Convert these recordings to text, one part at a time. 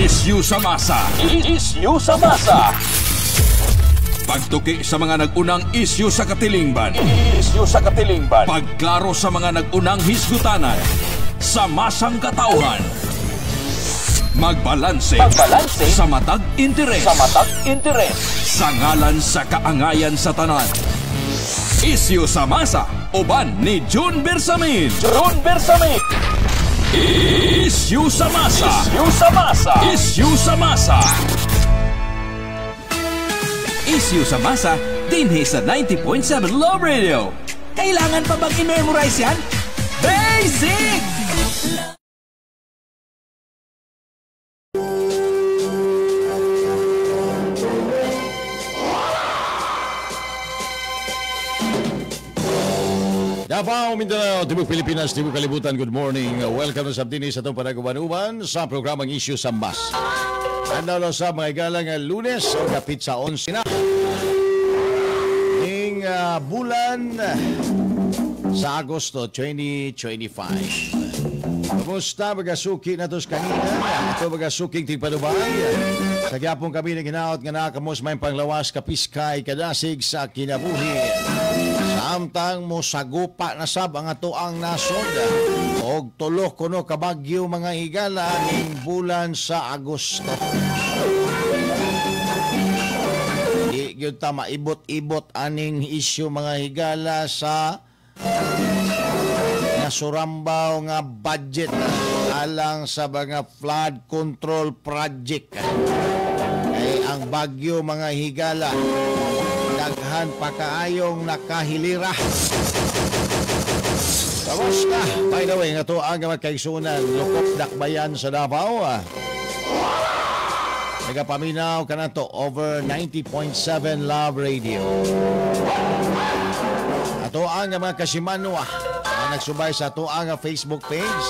Isyu sa masa. Isyu sa masa. Pagtuki sa mga nag-unang isyu sa katilingban. Isyu sa katilingban. Pagklaro sa mga nag-unang hisgutanan. Sa masang katauhan. Magbalanse. Magbalanse. Sa matag interes. Sa matag interes. Sa ngalan sa kaangayan sa tanan. Isyu sa masa. Uban ni June Bersamin. June Bersamin. Isyu sa masa. Isyu sa masa. Isyu sa masa. Isyu sa masa, dinhi sa 90.7 Love Radio. Kailangan pa bang i-memorize yan? Basic! Davao, Mindanao, Tibok Pilipinas, Tibok Kalibutan, good morning. Welcome sa dinhi sa itong panaguban-uban sa programang Isyu sa Masa. Andalo sa mga igalang Lunes o kapit sa 11 na. Ning bulan sa Agosto 2025. Kamusta mga suki na tos kanina? Ito mga suking tigpadubay. Sa gyapon kami naghinaot nga nakamos may panglawas kapiskay kadasig sa kinabuhi. Samtang mo sagupa na sab ang ato ang nasod og tulo kuno ka bagyo mga higala ning bulan sa Agosto. Di gyud ta maibot-ibot aning isyu mga higala sa nasurambaw nga budget alang sa mga flood control project. Kay ang bagyo mga higala daghan pa kaayong nakahilira. Kamusta? By the way, nga to ang magkaigsunan, Lukop Dakbayan sa Davao. Nagapaminaw ka na to over 90.7 Love Radio. Ato ang mga kasimanwa na nagsubay sa ato ang Facebook page.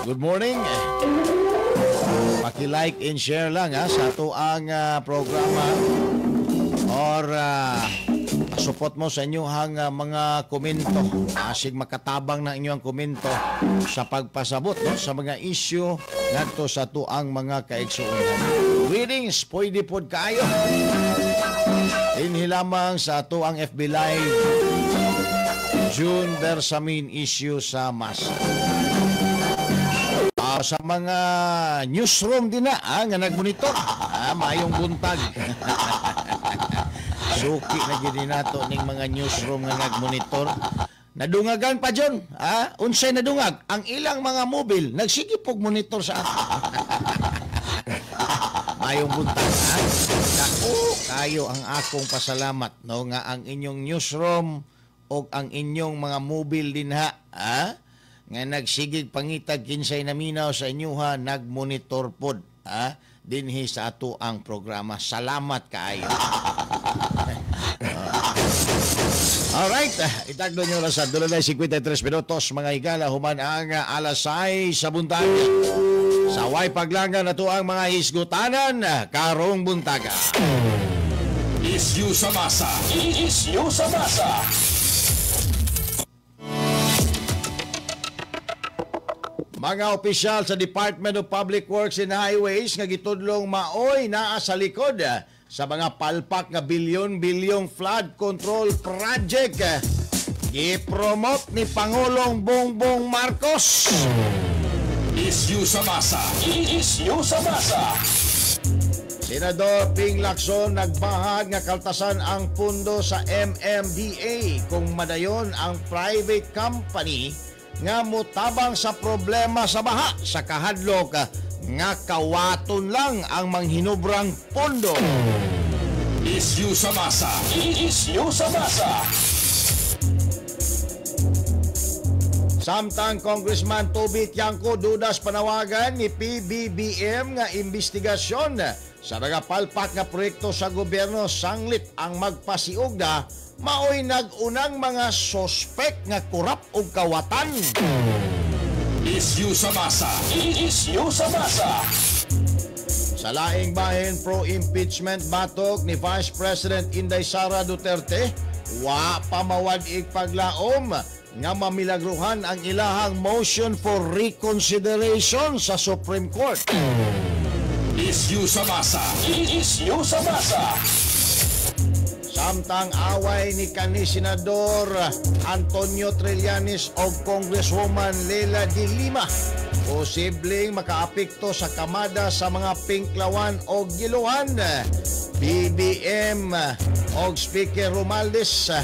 Good morning. Paki-like and share lang ha, sa ato ang programa or support mo sa inyong mga komento. Asig makatabang na inyong komento sa pagpasabot, no, sa mga issue ngadto sa tuang mga kaigsuonan. Greetings, pwede pod kaayo. Dinhi lamang sa tuang FB Live, June Bersamin Issue sa Masa. Sa mga newsroom din na nga nagmonitor. Maayong buntag. Suki na gid nato ning mga newsroom nga nagmonitor. Nadungagan pa John. Unsay nadungag? Ang ilang mga mobile nagsige pog monitor sa ato. Mayong buntag ha. Dako kayo ang akong pasalamat no nga ang inyong newsroom og ang inyong mga mobile dinha ha nga nagsigig pangitag kinsay naminaw sa inyuha nagmonitor pod ha dinhi sa ato ang programa. Salamat kaayo. Alright, itagdo nyo lang sa 2:53 mga higala, human ang alas 6 sa buntag. Sa way paglangan na to ang mga hisgutanan karong buntaga. Isyu sa masa. Isyu sa masa. Mga opisyal sa Department of Public Works and Highways nga gitudlong maoy naa sa likod sa mga palpak nga bilyon-bilyong flood control project gipromote ni Pangulong Bongbong Marcos. Isyu sa masa. Isyu sa masa. Senador Ping Lacson nagbahag nga kaltasan ang pundo sa MMDA kung madayon ang private company nga motabang sa problema sa baha sa kahadlok nga kawaton lang ang manghinubrang pondo. Isyu sa masa. Isyu sa masa. Samtang Congressman Toby Tiangco dudas panawagan ni PBBM nga investigasyon sa mga palpak nga proyekto sa gobyerno sanglit ang magpasiugda maoy nag-unang mga sospek nga kurap og kawatan. Isyu sa masa. Isyu sa masa. Sa laing bahin pro-impeachment batok ni Vice President Inday Sara Duterte, wa pa mawad-ig paglaom nga mamilagruhan ang ilahang motion for reconsideration sa Supreme Court. Isyu sa masa. Isyu sa masa. Samtang away ni kanhi Senador Antonio Trillanes og Congresswoman Leila de Lima posibleng makaapekto sa kamada sa mga pinklawan og giluhan. BBM og Speaker Romualdez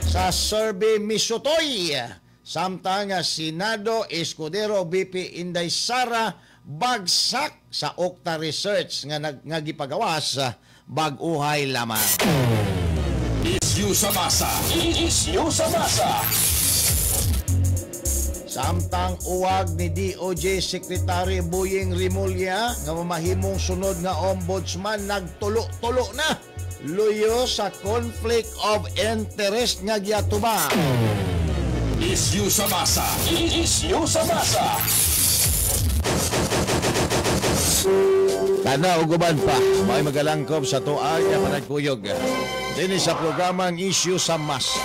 sa survey misutoy. Samtang Senado Escudero, VP Inday Sara bagsak sa Octa Research nga gipagawas bag-uhay lamang. Isyu sa masa. Isyu sa masa. Samtang uwag ni DOJ Secretary Boying Remulla nga mamahimong sunod nga ombudsman nagtulo-tulo na luyo sa conflict of interest nga giatubang. Isyu sa masa. Isyu sa masa. Kana ug uban pa, may magalangkob sa tuag nga panagkuyog dinhi sa programang Isyu sa Masa.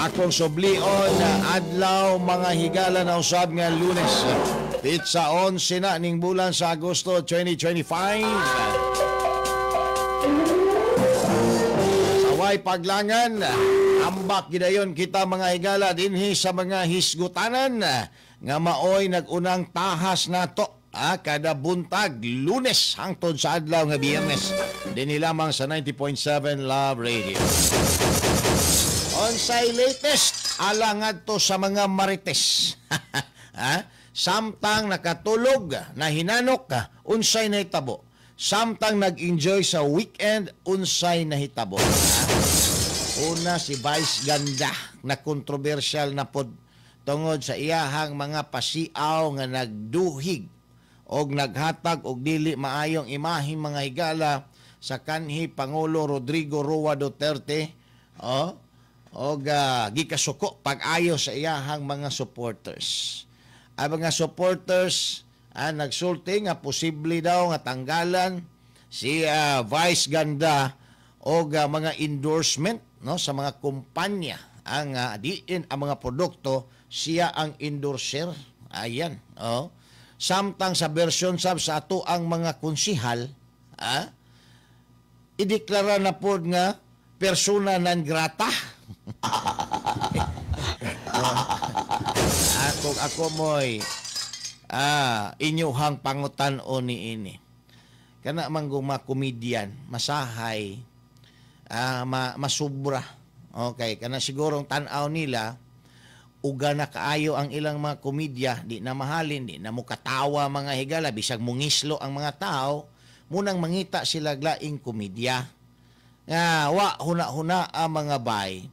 Akong sublion na adlaw, mga higala, na usab nga Lunes. Petsa 11 na ning bulan sa Agosto 2025. Saway paglangan, ambak gidayon kita, mga higala, dinhi sa mga hisgutanan nga maoy nagunang tahas nato kada buntag Lunes hangtod sa adlaw nga Biyernes. Dinhi lamang sa 90.7 Love Radio. Unsay latest ala ngadto sa mga marites? Ha? Samtang nakatulog, nahinanok, unsay nahitabo? Samtang nag-enjoy sa weekend, unsay nahitabo? Ha? Una, si Vice Ganda na kontrobersyal na pod tungod sa iyahang mga pasiaw nga nagduhig og naghatag og dili maayong imahe, mga higala, sa kanhi Pangulo Rodrigo Roa Duterte, oh, og gikasuko pag-ayo sa iyahang mga supporters. Ang mga supporters nagsulti nga posible daw nga tanggalan si Vice Ganda og mga endorsement, no, sa mga kumpanya ang diin ang mga produkto siya ang endorser. Ayan, oh. Samtang sa version sab sa ato ang mga konsihal, ideklara na pod nga persona non grata. Ako mo'y inyuhang pangutan-on ni ini. Kana man mga komedyan, masahay, masubra. Okay, kana sigurong tan-aw nila, uga na kaayo ang ilang mga komedya, di na mahalin, di na mukatawa, mga higala, bisag mungislo ang mga tao, munang mangita sila laing komedya. Nga wa huna-huna ang mga bay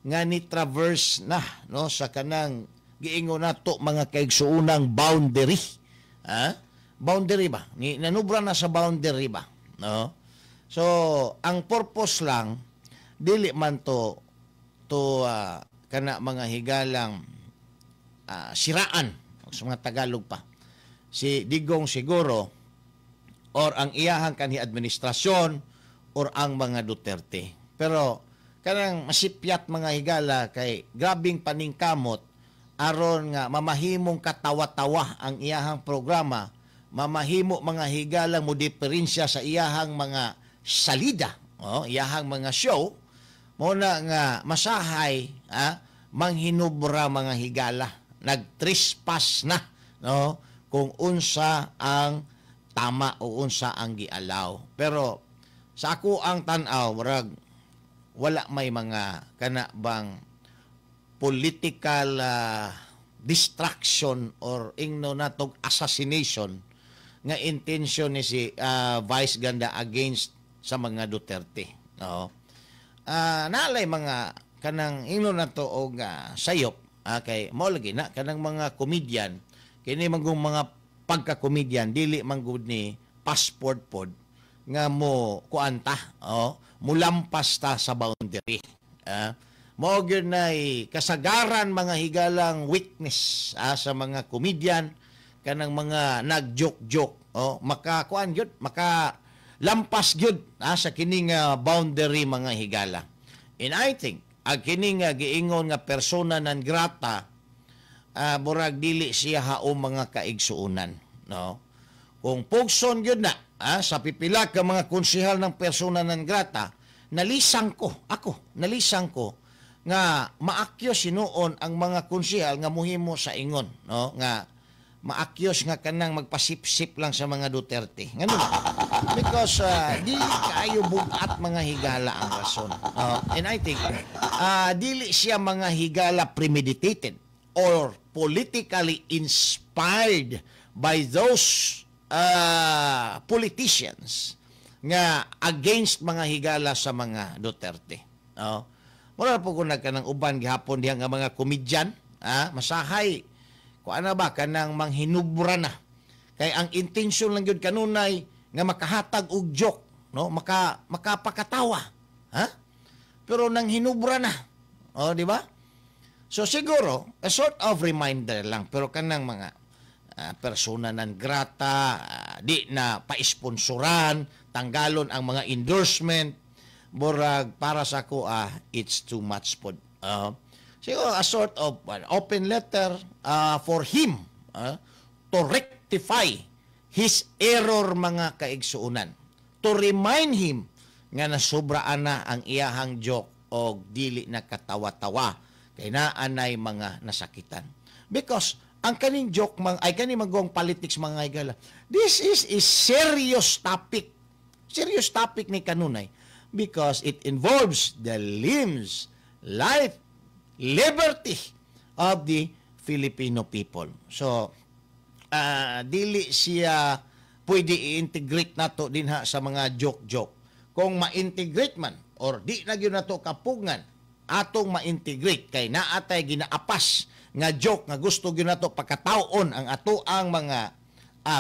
nga ni traverse na, no, sa kanang giingon nato, mga kaigsuunang, boundary. Ha? Boundary ba? Ni nanubra na sa boundary ba? No? So, ang purpose lang dili man to kana, mga higalang, siraan sa mga Tagalog pa si Digong siguro or ang iyahang kanhi administrasyon or ang mga Duterte. Pero kanang masipyat, mga higala, kay grabing paningkamot aron nga mamahimong katawa-tawa ang iyahang programa, mamahimo, mga higala, mo diferensya sa iyahang mga salida, oh, iyahang mga show, mo na nga masahay manghinubra, mga higala, nagtrespass na, no, kung unsa ang tama o unsa ang gialaw. Pero sa ako ang tan-aw, murag wala may mga kana bang political distraction or ingno natog assassination nga intention ni si Vice Ganda against sa mga Duterte. No? Naalay mga kanang ingno nato og sayop, kay mao lagi na kanang mga comedian, kini manggong mga pagka-comedian dili man gud ni passport pod nga mo kuanta, oh, mulampas ta sa boundary. Mao gyud nay kasagaran, mga higalang, weakness sa mga comedian, kanang mga nag-joke-joke, oh, makakuan gyud, maka lampas gyud sa kining boundary, mga higala. And I think ang kining giingon nga persona non grata, murag dili siya haom, mga kaigsuonan, no? Kung pugson gyud na sa pipila ka mga konsehal ng persona non grata, nalisang ko, ako, nalisang ko nga maakyos sinuon ang mga konsehal nga muhimo sa ingon, no, nga maakyos nga kanang magpasipsip lang sa mga Duterte. Ngano ba? Because dili kaayo bugat, mga higala, ang rason. And I think dili siya, mga higala, premeditated or politically inspired by those politicians nga against, mga higala, sa mga Duterte. No? Mura po kung nagkanang uban gihapon diha nga mga komedyan, masahay kung ano ba kanang manghinubra na. Kay ang intention lang gyud kanunay nga makahatag og joke, no? Makapakatawa. Ha? Pero nang hinubra na. Oh, di ba? So siguro a sort of reminder lang, pero kanang mga persona non grata, di na paisponsoran, tanggalon ang mga endorsement, murag para sa ko it's too much pod. Siguro a sort of an open letter for him to rectify his error, mga kaigsuonan. To remind him nga nasobraan na ang iyahang joke og dili na katawa-tawa kay naanay mga nasakitan. Because ang kaning joke mang ay kaning magong politics, mga higala, this is a serious topic. Serious topic ni kanunay because it involves the limbs, life, liberty of the Filipino people. So, dili siya pwede i-integrate nato dinha sa mga joke-joke. Kung ma-integrate man or di na gyud nato kapugngan atong ma-integrate kay naatay ginaapas nga joke nga gusto gyud nato pakatawon ang ato ang mga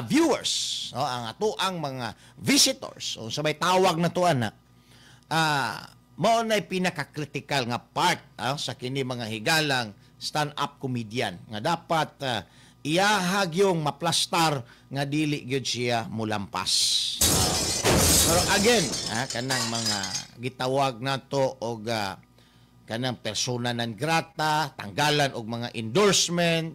viewers, no, ang ato ang mga visitors o sa may tawag na to ana, mao na'y pinaka-critical nga part sa kini, mga higalang stand-up comedian nga dapat iyahag yung maplastar nga dili gyud siya mulampas. Pero again, kanang mga gitawag nato og kanang persona non grata, tanggalan og mga endorsement,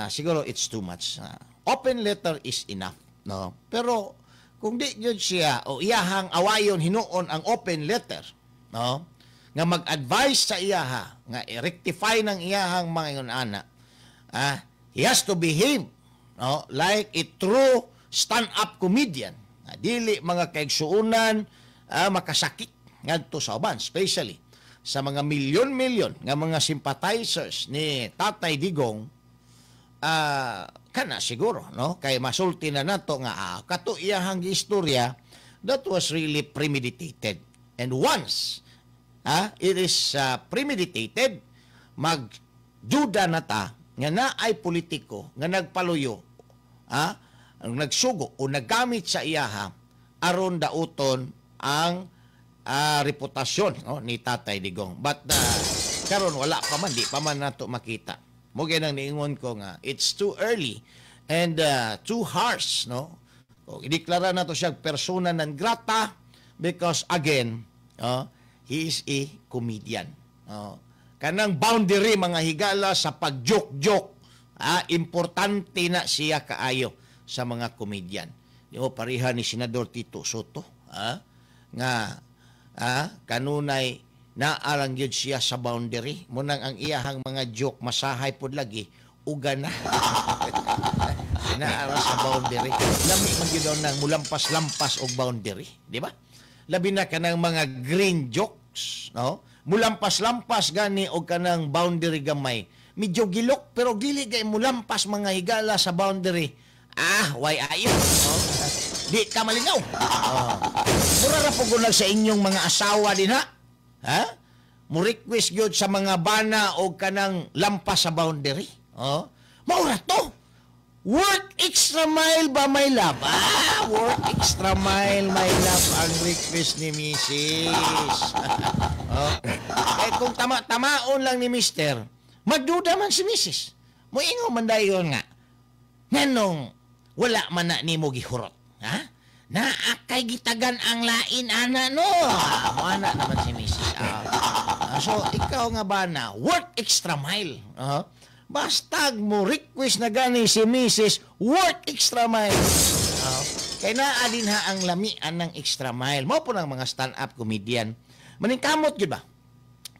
siguro it's too much. Open letter is enough, no? Pero kung di gyud siya o iyahang awayon hinuon ang open letter, no, nga mag-advise sa iyaha nga i-rectify ng iyahang mga ingon ana, he has to behave, no, like a true stand-up comedian. Dili, mga kaigsuonan, makasakit ngadto sa uban, especially sa mga milyon-milyon nga mga sympathizers ni Tatay Digong, kana siguro, no, kay masulti na nato nga kato iyahang istorya, that was really premeditated. And once it is premeditated, magduda na ta nga naay politiko nga nagpaluyo, ang nagsugo o naggamit sa iyaha aron dauton ang reputasyon, no, ni Tatay Digong. But karon wala pa man, di pa man nato makita. Mo nang niingon ko nga it's too early and too harsh, no? O ideklara nato siya persona non grata because again, he is a comedian. Oh. Kanang boundary, mga higala, sa pag-joke-joke, importante na siya kaayo sa mga comedian. Di mo pareha ni Senador Tito Sotto, nga kanunay naarang gyud siya sa boundary. Munang ang iyahang mga joke masahay pod lagi uga na. Naara sa boundary. Lami man gyud daw nang mulampas-lampas og boundary, di ba? Labi na kanang mga green jokes, no? Mulampas-lampas gani og kanang boundary gamay. Medyo gilok pero dili kay mulampas, mga higala, sa boundary. Why ayo, no? Di ka malingaw. Oh. Mura ra po sa inyong mga asawa din ha. Ha? Mo request gyud sa mga bana og kanang lampas sa boundary. Oh. Maura to. Work extra mile ba, my love? Work extra mile, my love, ang request ni Mrs. Oh. Eh kung tama-tamaon lang ni Mister, magduda man si Mrs. Moingon man dayon nga, nganong wala man na nimo gihurot? Ha? Naa kay gitagan ang lain ana, no? Mo ana naman si Mrs. So ikaw nga ba na work extra mile? Basta mo request na gani si Mrs. work extra mile. Kay naa din ha ang lamian ng extra mile. Mao po ng mga stand-up comedian. Maningkamot gyud ba?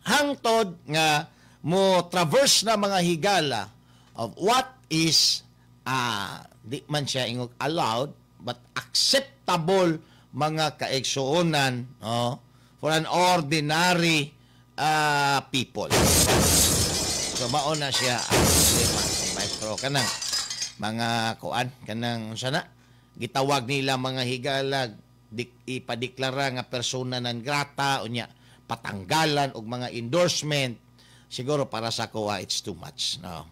Hangtod nga mo traverse na mga higala of what is di man siya ingog allowed but acceptable mga kaigsuonan, oh, for an ordinary people. So mao na siya ang problema ni Maestro kanang mga kuan kanang unsa na gitawag nila mga higalag ipadeklara nga persona non grata, unya patanggalan og mga endorsement. Siguro para sa kuha it's too much, no?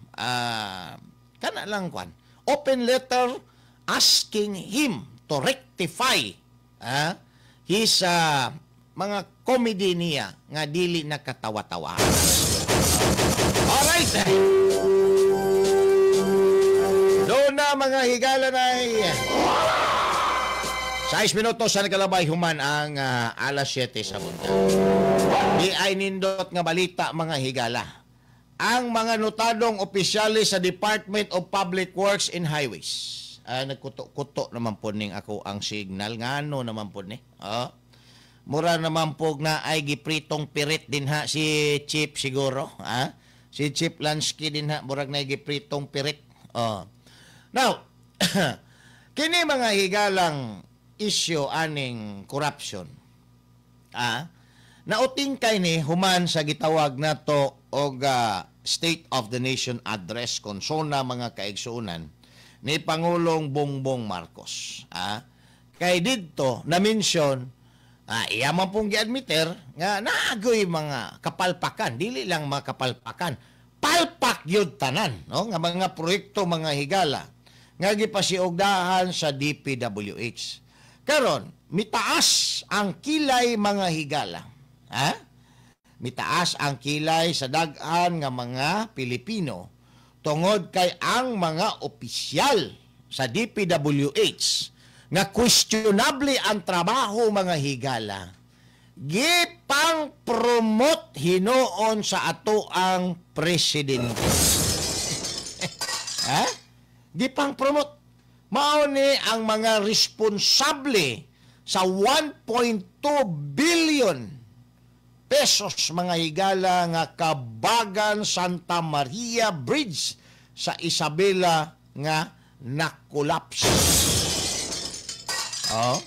Kana lang kwan, open letter asking him to rectify his mga comedy niya nga dili na katawa-tawa. Alright. Doon na mga higala ay 6 minutos sa nagkalabay human ang alas 7 sa buntag. Di ay nindot nga balita mga higala. Ang mga notadong opisyales sa Department of Public Works and Highways. Nagkuto-kuto naman po ning ako ang signal. Ngano naman po ni? Oh. Mura naman po na ay gipritong pirit din ha si Chief siguro. Ha? Si Chief Lansky din ha. Murag na gipritong pirit. Oh. Now, kini mga higalang issue aning corruption. Nauting kay ni human sa gitawag nato og State of the Nation Address konsona mga kaigsuonan ni Pangulong Bongbong Marcos. Kay didto na-mention, iya man pong giadmitter nga naagoy mga kapalpakan, dili lang mga kapalpakan, palpak yun tanan, no? Nga mga proyekto mga higala nga gipasiugdahan sa DPWH. Karon mitaas ang kilay mga higala. Ha? Mitaas ang kilay sa daghan nga mga Pilipino tungod kay ang mga opisyal sa DPWH nga questionable ang trabaho mga higala gipang promote hinuon sa ato ang presidente. Ha? Gipang promote. Mao ni ang mga responsable sa 1.2 billion pesos mga higala nga Kabagan Santa Maria Bridge sa Isabela nga na-collapse. Oh.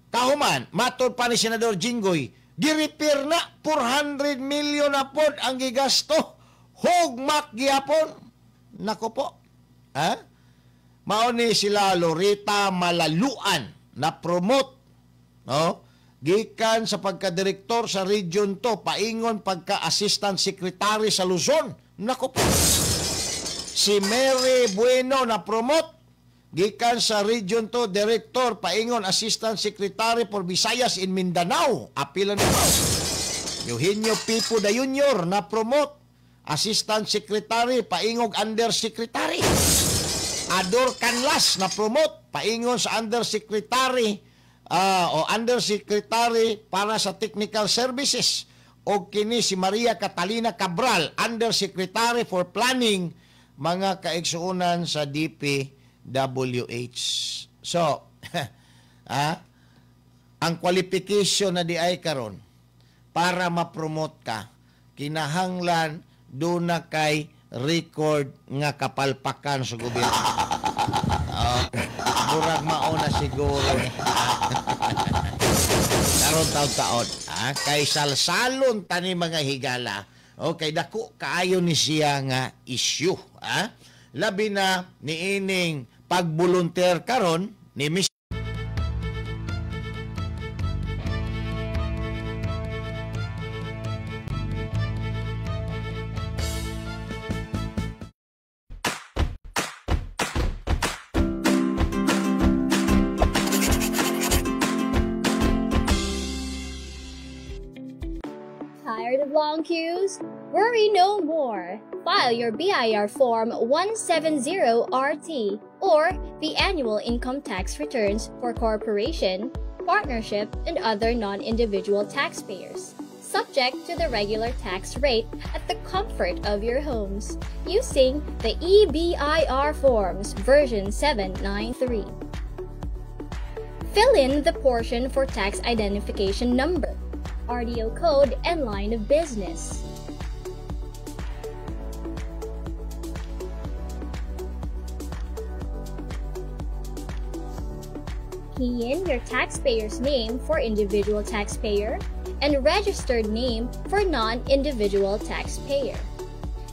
Kahuman, matod pa ni Senador Jinggoy, girepair na 400 million na pod ang gigasto. Hugmak gihapon. Nako po. Ha? Mao ni sila Loretta Malaluan na promote, no? Gikan sa pagkadirektor sa Region 2, paingon pagka-assistant secretary sa Luzon. Nako po. Si Mary Bueno na promote gikan sa Region 2 director, paingon assistant secretary for Visayas in Mindanao. Apila na po. Eugenio Pipo da Junior na promote assistant secretary, paingog undersecretary. Ador Canlas na promote paingon sa undersecretary o undersecretary para sa technical services. O kini si Maria Catalina Cabral, undersecretary for planning mga kaigsuonan sa DPWH. So, ang qualification na di ay karon para ma-promote ka, kinahanglan doon na kay record nga kapalpakan sa gobyerno. Murag mauna siguro. Karon taon-taon, kay salsalon tani mga higala. Okay, dako kaayo ni siya nga issue, Labi na niining pagbolunteer karon ni Miss Tired of long queues? Worry no more. File your BIR Form 170RT or the annual income tax returns for corporation, partnership, and other non-individual taxpayers, subject to the regular tax rate at the comfort of your homes, using the eBIR Forms version 793. Fill in the portion for tax identification number, RDO code, and line of business. Key in your taxpayer's name for individual taxpayer and registered name for non-individual taxpayer,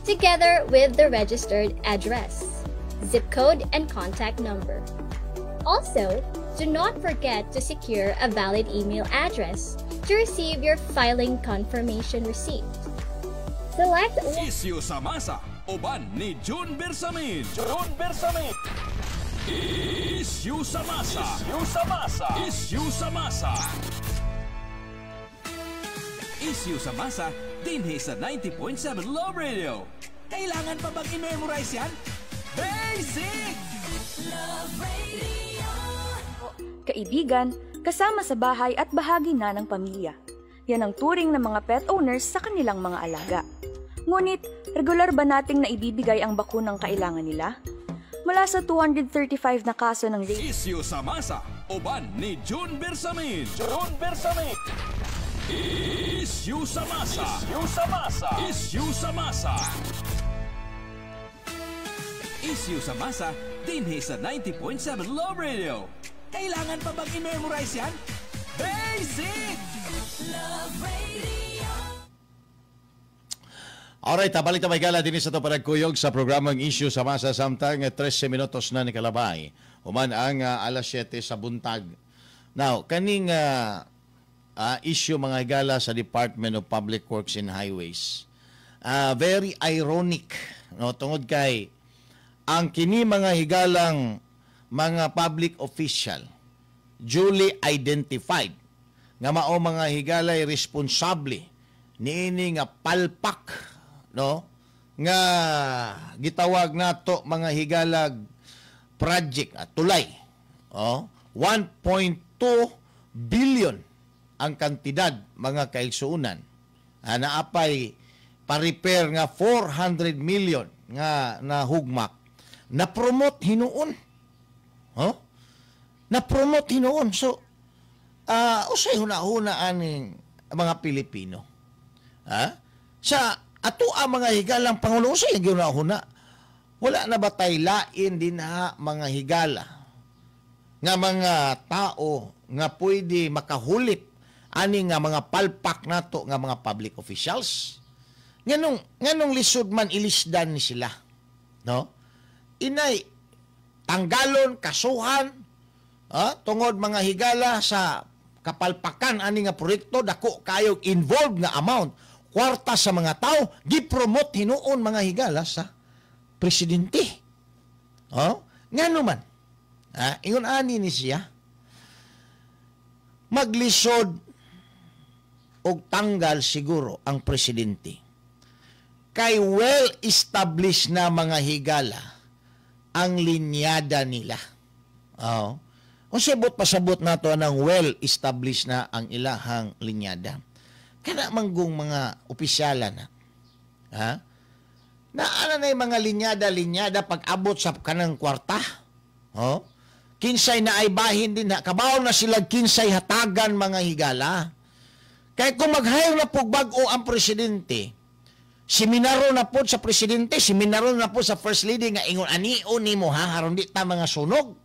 together with the registered address, zip code, and contact number. Also, do not forget to secure a valid email address to receive your filing confirmation receipt. Select Isyu sa Masa, uban ni June Bersamin. June Bersamin. Isyu sa Masa. Isyu sa Masa. Isyu sa Masa. Isyu sa Masa, dinhi sa 90.7 Love Radio. Kailangan pa bang i-memorize yan? Basic! Love Radio. Kaibigan, kasama sa bahay at bahagi na ng pamilya. Yan ang turing ng mga pet owners sa kanilang mga alaga. Ngunit, regular ba nating naibibigay ang bakunang kailangan nila? Mula sa 235 na kaso ng rabies, Isyu sa Masa, uban ni June Bersamin. June Bersamin. Isyu sa Masa. Isyu sa Masa. Isyu sa Masa. Isyu sa Masa, dinhi sa 90.7 Love Radio. Kailangan pa bang i-memorize yan? Basic! Love Radio. Alright, balik na may gala din sa ito paragkuyog sa programang Issue sa Masa samtang 13 minutos na ni Kalabay. Human ang alas 7 sa buntag. Now, kaning issue mga higala sa Department of Public Works and Highways. Very ironic, no, tungod kay ang kini mga higalang mga public official duly identified nga mao mga higalay responsable niini nga palpak, no, nga gitawag nato mga higalag project at tulay, oh, 1.2 billion ang kantidad mga kaigsuonan. Naapay pa-repair nga 400 million nga nahugmak, na promote hinuon. Oh? Na-promote hinuon. So, usay huna-huna aning mga Pilipino. Ha? Sa ato ang mga higalang Pangulo, usay huna-huna. Wala na ba tay lain din ha mga higala nga mga tao nga pwede makahulit ani nga mga palpak nato nga mga public officials? Nganong lisod man ilisdan ni sila, no? Inay tanggalon, kasuhan, tungod mga higala sa kapalpakan ani nga proyekto, dako kayo involved nga amount, kwarta sa mga tao, gipromote hinuon mga higala sa presidente. Oh, ngano man? Ingon ani ni siya, maglisod og tanggal siguro ang presidente. Kay well established na mga higala ang linyada nila. Oh. Kung sabot pasabot nato ang well-established na ang ilahang linyada. Kana manggong mga opisyala na. Ha? Naana na yung mga linyada-linyada pag-abot sa kanang kwarta. Oh? Kinsay na ay bahin din na. Kabaw na sila kinsay hatagan mga higala. Kaya kung mag-hire na po bag-o ang presidente, seminaro na po sa presidente, seminaro na po sa first lady nga ingon anio nimo ha, haron di ta mga sunog.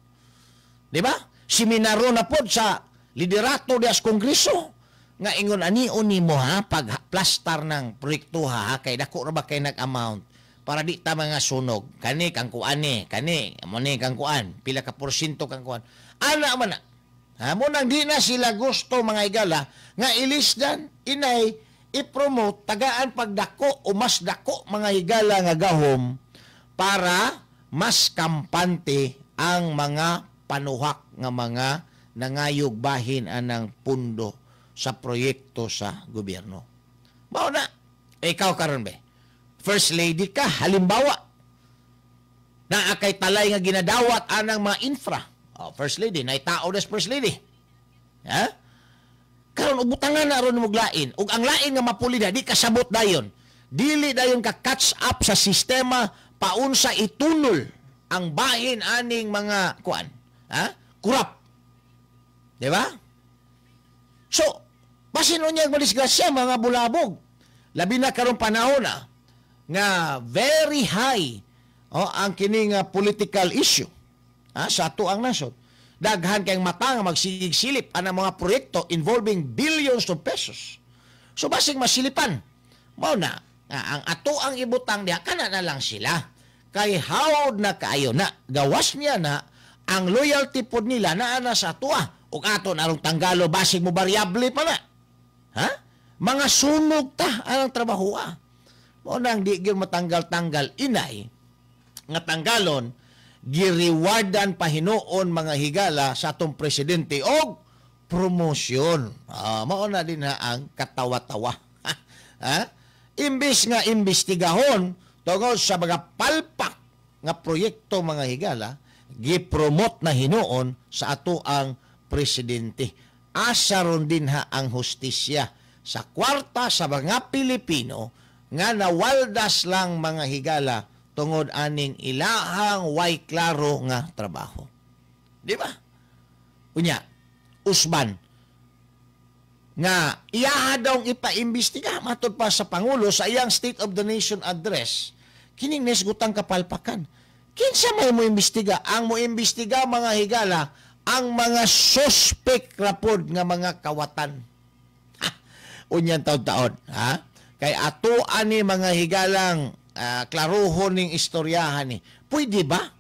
Di ba? Seminaro na po sa liderato dias kongreso nga ingon anio nimo ha pag plastar ng proyekto ha kay dako ra ba kay nag-amount para di ta mga sunog. Kani kang kuan ni, kani mo ni kang kuan, pila ka porsyento kang kuan. Ana man na. Ha, mo nang di na sila gusto mga higala nga ilisdan inay i-promote tagaan pagdako o mas dako mga higala nga gahom para mas kampante ang mga panuhak nga mga nangayog bahin anang pundo sa proyekto sa gobyerno. Mao na, ikaw karon be, first lady ka, halimbawa, naa kay talay nga ginadawat anang mga infra. Oh, first lady, naitao des first lady. Ha? Karon ubutangan na ron mo lain. Ug ang lain nga mapuli na, di kasabot dayon. Dili dayon ka catch up sa sistema paunsa itunol ang bahin aning mga kuan. Ha? Kurap. Di ba? So, basin unyag madisgrasya mga bulabog. Labi na karong panahon na nga very high, oh, ang kining political issue sa ato ang nasod. Daghan kayong mata nga magsigig-silip ang mga proyekto involving billions of pesos. So basig masilipan. Mao na nga ang ato ang ibutang diha kana na lang sila. Kay hawd na kaayo na gawas niya na ang loyalty pod nila naa na sa atoa. Ug ato narong tanggalo basig mo variable pa na. Ha? Mga sunog ta ang trabahoa. Mao nang di gyud matanggal-tanggal inay nga tanggalon girewardan pahinuon mga higala sa atong presidente og promosyon. Mao na din ha ang katawa-tawa. Ha? Imbis nga imbestigahon tungod sa mga palpak nga proyekto mga higala, gipromote na hinuon sa ato ang presidente. Asa ron din ha ang hustisya sa kwarta sa mga Pilipino nga nawaldas lang mga higala tungod aning ilahang way klaro nga trabaho. Di ba? Unya, usban nga iyaha daw ipaimbestiga matud pa sa Pangulo sa iyang State of the Nation Address kining nesgutang kapalpakan. Kinsa may mo imbestiga? Ang mo imbestiga mga higala ang mga suspect rapod nga mga kawatan. Unyan taon-taon, ha? Kay ato ani mga higalang klaruhon ning istoryahan ni. Pwede ba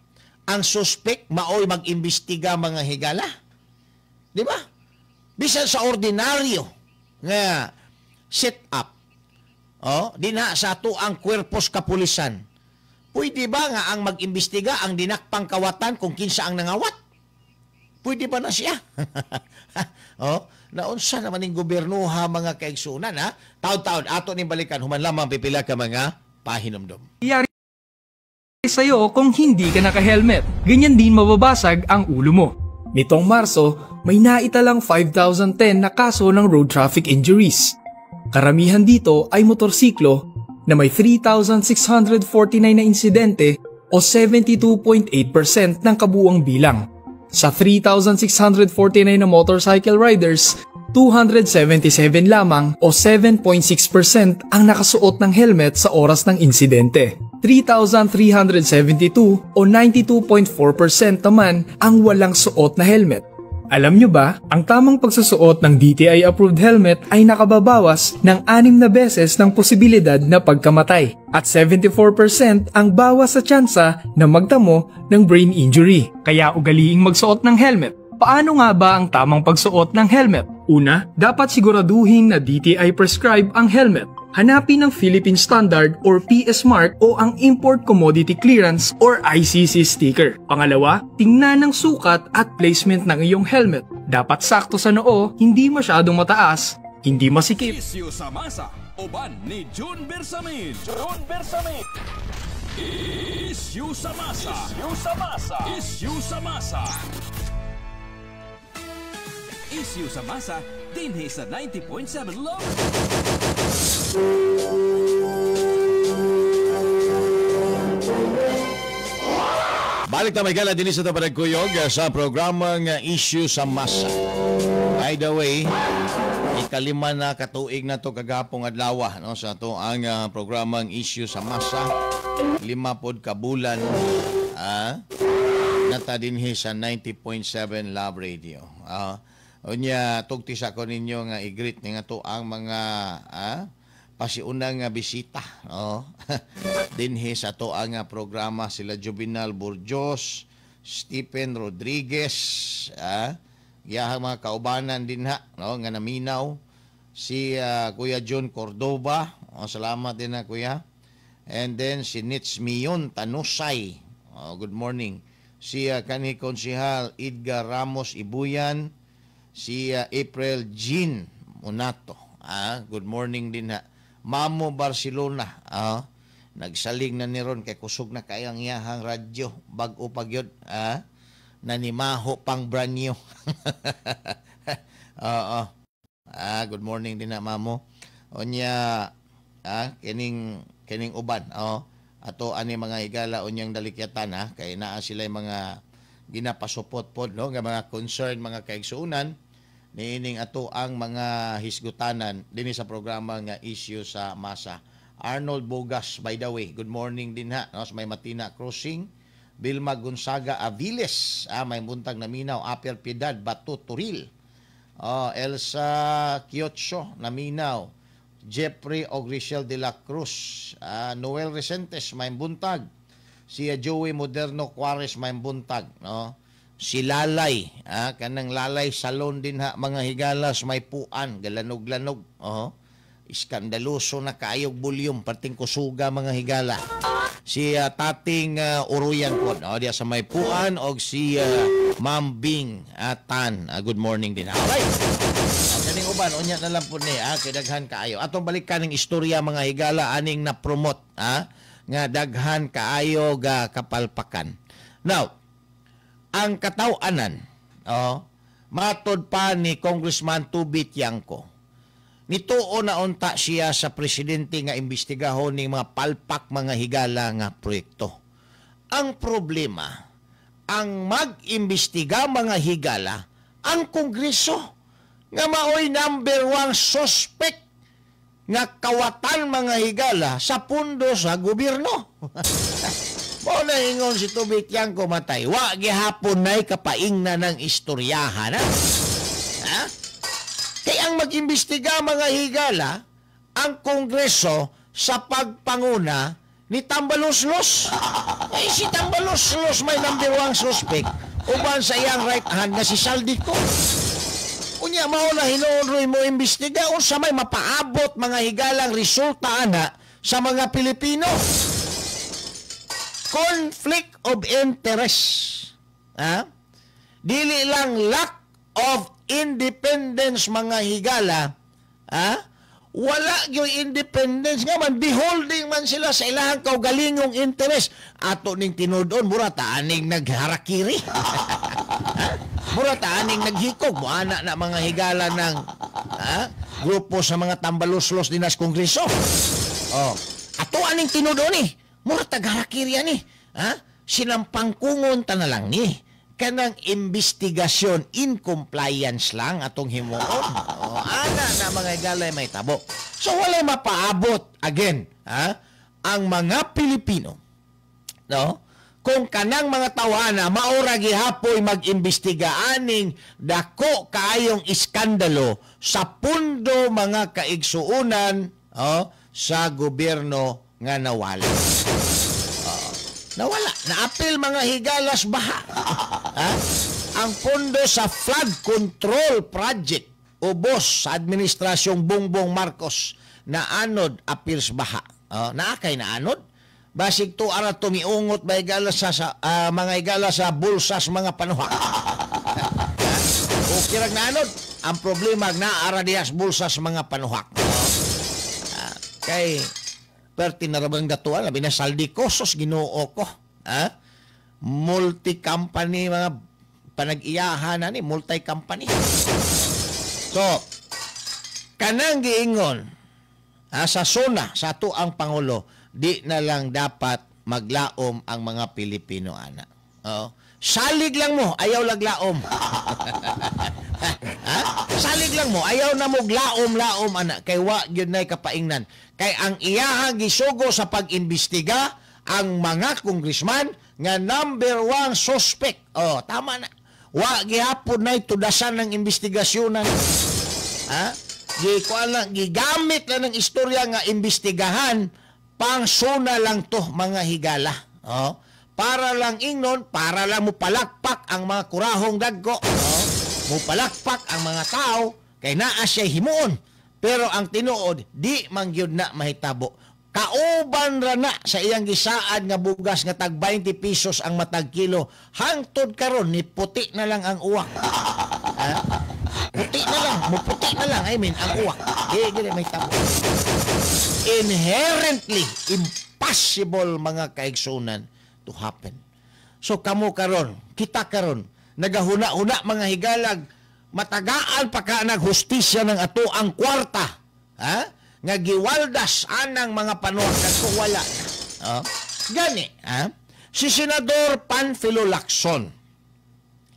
ang suspect maoy mag-imbestiga mga higala? Di ba? Bisan sa ordinaryo nga set up, oh, dinha sa ato ang kwerpos kapulisan. Pwede ba nga ang mag-imbestiga ang dinakpang kawatan kung kinsa ang nangawat? Pwede ba na siya? Oh, naunsa naman ning gobyernoha mga kaigsunan, ha? Taon-taon ato ning balikan human lamang pipila ka mga pahinumdom. Yari sa'yo kung hindi ka naka-helmet. Ganyan din mababasag ang ulo mo. Nitong Marso, may naitalang 5,010 na kaso ng road traffic injuries. Karamihan dito ay motorsiklo na may 3,649 na insidente o 72.8% ng kabuuang bilang. Sa 3,649 na motorcycle riders, 277 lamang o 7.6% ang nakasuot ng helmet sa oras ng insidente. 3,372 o 92.4% naman ang walang suot na helmet. Alam nyo ba, ang tamang pagsusuot ng DTI-approved helmet ay nakababawas ng 6 na beses ng posibilidad na pagkamatay at 74% ang bawas sa tsansa na magtamo ng brain injury. Kaya ugaliing magsuot ng helmet. Paano nga ba ang tamang pagsuot ng helmet? Una, dapat siguraduhin na DTI prescribe ang helmet. Hanapin ang Philippine Standard or PS Mark o ang Import Commodity Clearance or ICC sticker. Pangalawa, tingnan ang sukat at placement ng iyong helmet. Dapat sakto sa noo, hindi masyadong mataas, hindi masikip. Isyu sa masa, uban ni June Bersamin. June Bersamin. Isyu sa masa. Isyu sa masa. Isyu sa masa. Isyu sa masa, dinhi sa 90.7 Love. Balik na may gala din sa Tabaragkuyog sa programang Issue sa Masa. By the way, ikalima na katuig na to kagapong adlaw, no, sa to ang programang Issue sa Masa. 5 pod ka bulan nata dinhi sa 90.7 Love Radio. Unya tugti sa ko ninyo nga i-greet ni nga to ang mga pasiunang nga bisita, no? Dinhi sa to ang programa sila Juvenal Burjos, Stephen Rodriguez, giyahang mga kaubanan dinha, no, nga naminaw si Kuya John Cordova. Oh, salamat din na kuya. And then si Nitz Mion Tanusay. Oh, good morning. Si kanhi Konsehal Edgar Ramos Ibuyan, si April Jean Munato. Good morning din ha. Mamo Barcelona, nagsaling na ni ron kay kusog na kayang iyahang radyo, bag-o pa gyud, nanimaho pang brand new. Oo. Good morning din na Mamo. Unya kining kining uban, oh. Ato ani mga higala unyang dalikyatan ha, kay naa sila mga ginapasupot pod, no, nga mga concern mga kaigsuonan. Niining ato ang mga hisgutanan dinhi sa programa nga Issue sa Masa. Arnold Bogas, by the way, good morning din ha, no, sa may Matina Crossing. Vilma Gonzaga Aviles, may buntag naminaw, Upper Piedad, Bato, Turil. Oh, Elsa Kiyotso, naminaw. Jeffrey Ogrichel de la Cruz, Noel Resentes, may buntag. Si Joey Moderno Juarez, may buntag, no? Si Lalay, kanang Lalay Salon din ha, mga higalas, may puan, galanog-lanog. Oh. Iskandaloso na kaayog volume, parting kusuga, mga higala. Si Tating Uruyan po, no, diya sa may puan, og si Ma'am Bing Tan. Good morning din. Alright. Kaning uban, unya na lang po ni, kay daghan kaayo. Atong balikan ng istorya, mga higala, aning na-promote, nga daghan kaayo ga kapalpakan. Now, ang kataw-anan, oh, matod pa ni Congressman Toby Tiangco, nituo na unta siya sa presidente nga imbestigahon ning mga palpak, mga higala, nga proyekto. Ang problema, ang mag-imbestiga, mga higala, ang Kongreso, nga maoy number one suspect nga kawatan, mga higala, sa pundo sa gobyerno. Mao na ingon si Toby Tiangco matay, wa gihapon nay kapaing na ng istoryahan. Ha? Ha? Kaya ang mag-imbestiga, mga higala, ang Kongreso sa pagpanguna ni Tambaloslos. Ay, si Tambaloslos may number one suspect uban sa iyang right hand nga si Zaldy Co. Unya mao na hinuon roy mo imbestiga, unsa may mapaabot, mga higalang, resulta ana sa mga Pilipino? Conflict of interest. Ha? Dili lang lack of independence, mga higala, ha? Wala yung independence nga man, beholding man sila sa ilahang kaugalingong interest. Ato ning tinud-on, mura ta aning nagharakiri. Ha? Mura ta aning naghikog mo ana na, mga higala, ng ha? Grupo sa mga tambaluslos dinas Kongreso. Oh, ato aning tinud-on ni. Mura tag harakiri ani. Ha? Sinampangkungon ta na lang ni. Kanang investigasyon in compliance lang atong himuon. Oh, ana na, mga higala, may tabo. So walay mapaabot again, ha? Ang mga Pilipino, no? Kung kanang mga tawana maura gihapoy mag-imbestiga aning dako kaayong iskandalo sa pundo, mga kaigsuunan, oh, sa gobyerno nga nawala. Oh, nawala. Naapil, mga higalas, baha. Ha? Ang pondo sa flood control project ubos sa administrasyong Bongbong Marcos na anod appears baha. Oh, naakay na anod. Basig to ara tumiungot ba higala sa mga higala sa bulsas mga panuhak. O kirag naanod, ang problema naara diyas bulsas mga panuhak. Kay perti na rabang gatuan, labi na Zaldy Co, sos, Ginoo ko. Ha? Multi-company mga panag-iyahan na ni, multi-company. So, kanang giingon sa SONA sa ato ang pangulo, di na lang dapat maglaom ang mga Pilipino ana. Oo. Salig lang mo, ayaw laglaom. Ha? Salig lang mo, ayaw na mo laom-laom ana kay wa gyud nay kapaingnan. Kay ang iyahang gisugo sa pag-imbestiga ang mga congressman nga number one suspect. Oh, tama na. Wa gihapon nay tudasan ng investigasyonan. Ha? Gi kuan lang, gigamit lang ng istorya nga imbestigahan pang SONA lang to, mga higala. Oh. Para lang ingnon, para lang mupalakpak ang mga kurahong dagko. Oh. Mupalakpak ang mga tao kay naa siya himuon. Pero ang tinuod, di man gyud na mahitabo. Kauban ra na sa iyang gisaad nga bugas nga tag 20 pesos ang matag kilo. Hangtod karon ni puti na lang ang uwak. Ha? Puti na lang, muputi na lang, I mean, ang uwak. Di gyud may tabo. Inherently impossible, mga kaigsunan, to happen. So kamo karon, kita karon, nagahuna-huna, mga higalag, matagaan pa ka naghustisya ng ato ang kwarta. Ha? Nga giwaldas anang mga panuwag kung wala na. Oh. Gani, ha? Si Senador Panfilo Lacson.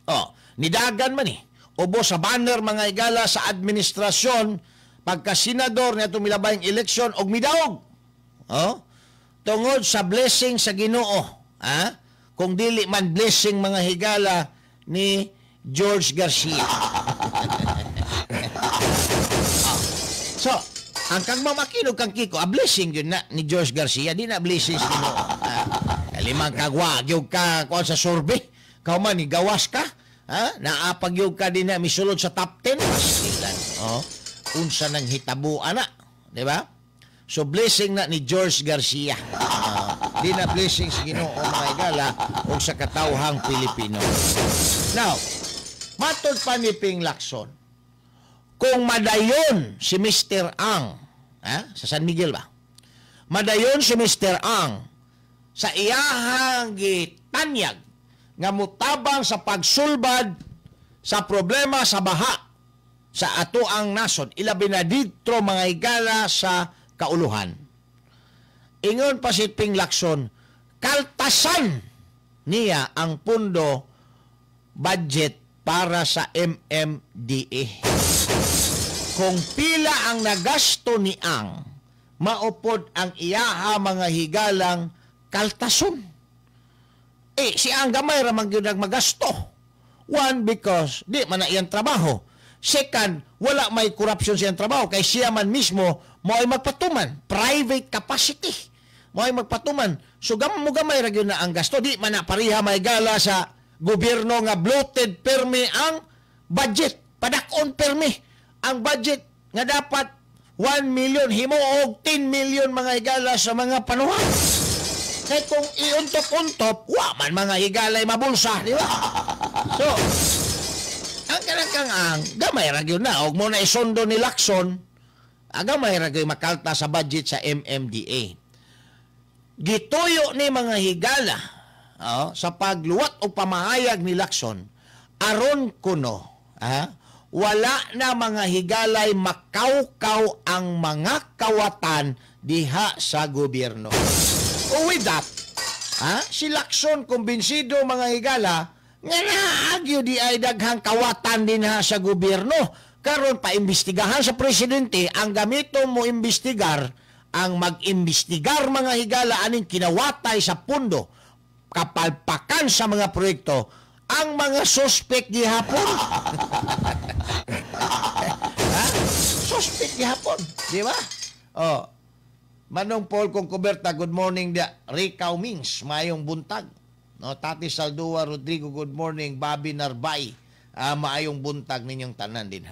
Oh, nidagan man eh. Ubo sa banner, mga higala, sa administrasyon pagka senador niya milabayng eleksyon og midaog. Oh? Tungod sa blessing sa Ginoo, ha? Kung dili man blessing, mga higala, ni George Garcia. So, ang kang mamakinog kang Kiko, a blessing yun na ni George Garcia, di na blessing sa Ginoo. Ha? Kalimang kagwa, gyud ka kuan sa survey, kauman ni gawas ka, ha? Naapag gyud ka din na misulod sa top 10, pastilan. Oh. Unsa nang hitabo ana, di ba? So blessing na ni George Garcia. Di na blessing sa Ginoo, mga higala, o sa katawhang Pilipino. Now, matod pa ni Ping Lacson, kung madayon si Mr. Ang, ha? Sa San Miguel ba? Madayon si Mr. Ang sa iyahang gitanyag nga mutabang sa pagsulbad sa problema sa baha sa ato ang nasod, ilabi na didto, mga higala, sa kauluhan. Ingon pa si Ping Lacson, kaltasan niya ang pundo budget para sa MMDA. Kung pila ang nagasto ni Ang, maupod ang iyaha, mga higalang, kaltason. Eh, si Ang gamay ra man gyud magasto. One, because di man na iyang trabaho. Second, wala may corruption siyang trabaho kay siya man mismo mo ay magpatuman. Private capacity. Mo ay magpatuman. So gam mo gamay ra gyud na ang gasto. Di man na pareha may gala sa gobyerno nga bloated permi ang budget. Padak-on permi ang budget nga dapat 1 million himuog 10 million, mga higala, sa mga panuhan. Kay kung iuntop-untop, wa man, mga higalay, mabulsa, di ba? So, ang kanang kang ang, gamay ra gyud na, og mo na isundo ni Lacson, gamay ra gyud makalta sa budget sa MMDA. Gituyo ni, mga higala, oh, sa pagluwat o pamahayag ni Lacson, aron kuno, ah, wala na, mga higalay, makawkaw ang mga kawatan diha sa gobyerno. O with that, ha, si Lacson kumbinsido, mga higala, nga naagyo di ay daghang kawatan din ha sa gobyerno. Karon paimbestigahan sa presidente ang gamito mo imbestigar ang mag-imbestigar, mga higala, aning kinawatay sa pundo, kapalpakan sa mga proyekto, ang mga suspect gihapon. Ha? Suspect gihapon, di ba? Oh. Manong Paul Concoberta, good morning dia. Ricaw Mings, maayong buntag. No, Tati Saldua Rodrigo, good morning. Bobby Narbay, maayong buntag ninyong tanan din.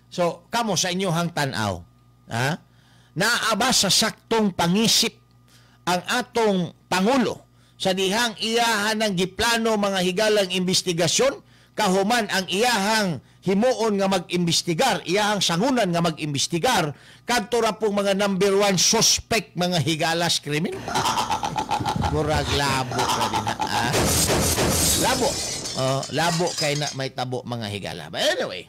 So, kamo sa inyohang tan-aw, ha? Naa ba sa saktong pangisip ang atong pangulo sa dihang iyahan ng giplano, mga higalang, investigasyon kahuman ang iyahang himuon nga mag-imbestigar, iyahang sangunan nga mag-imbestigar kadto ra pong mga number one suspect, mga higalas, krimen? Murag labo ra din na, ah. Labo. Oh, labo kay na may tabo, mga higala. But anyway,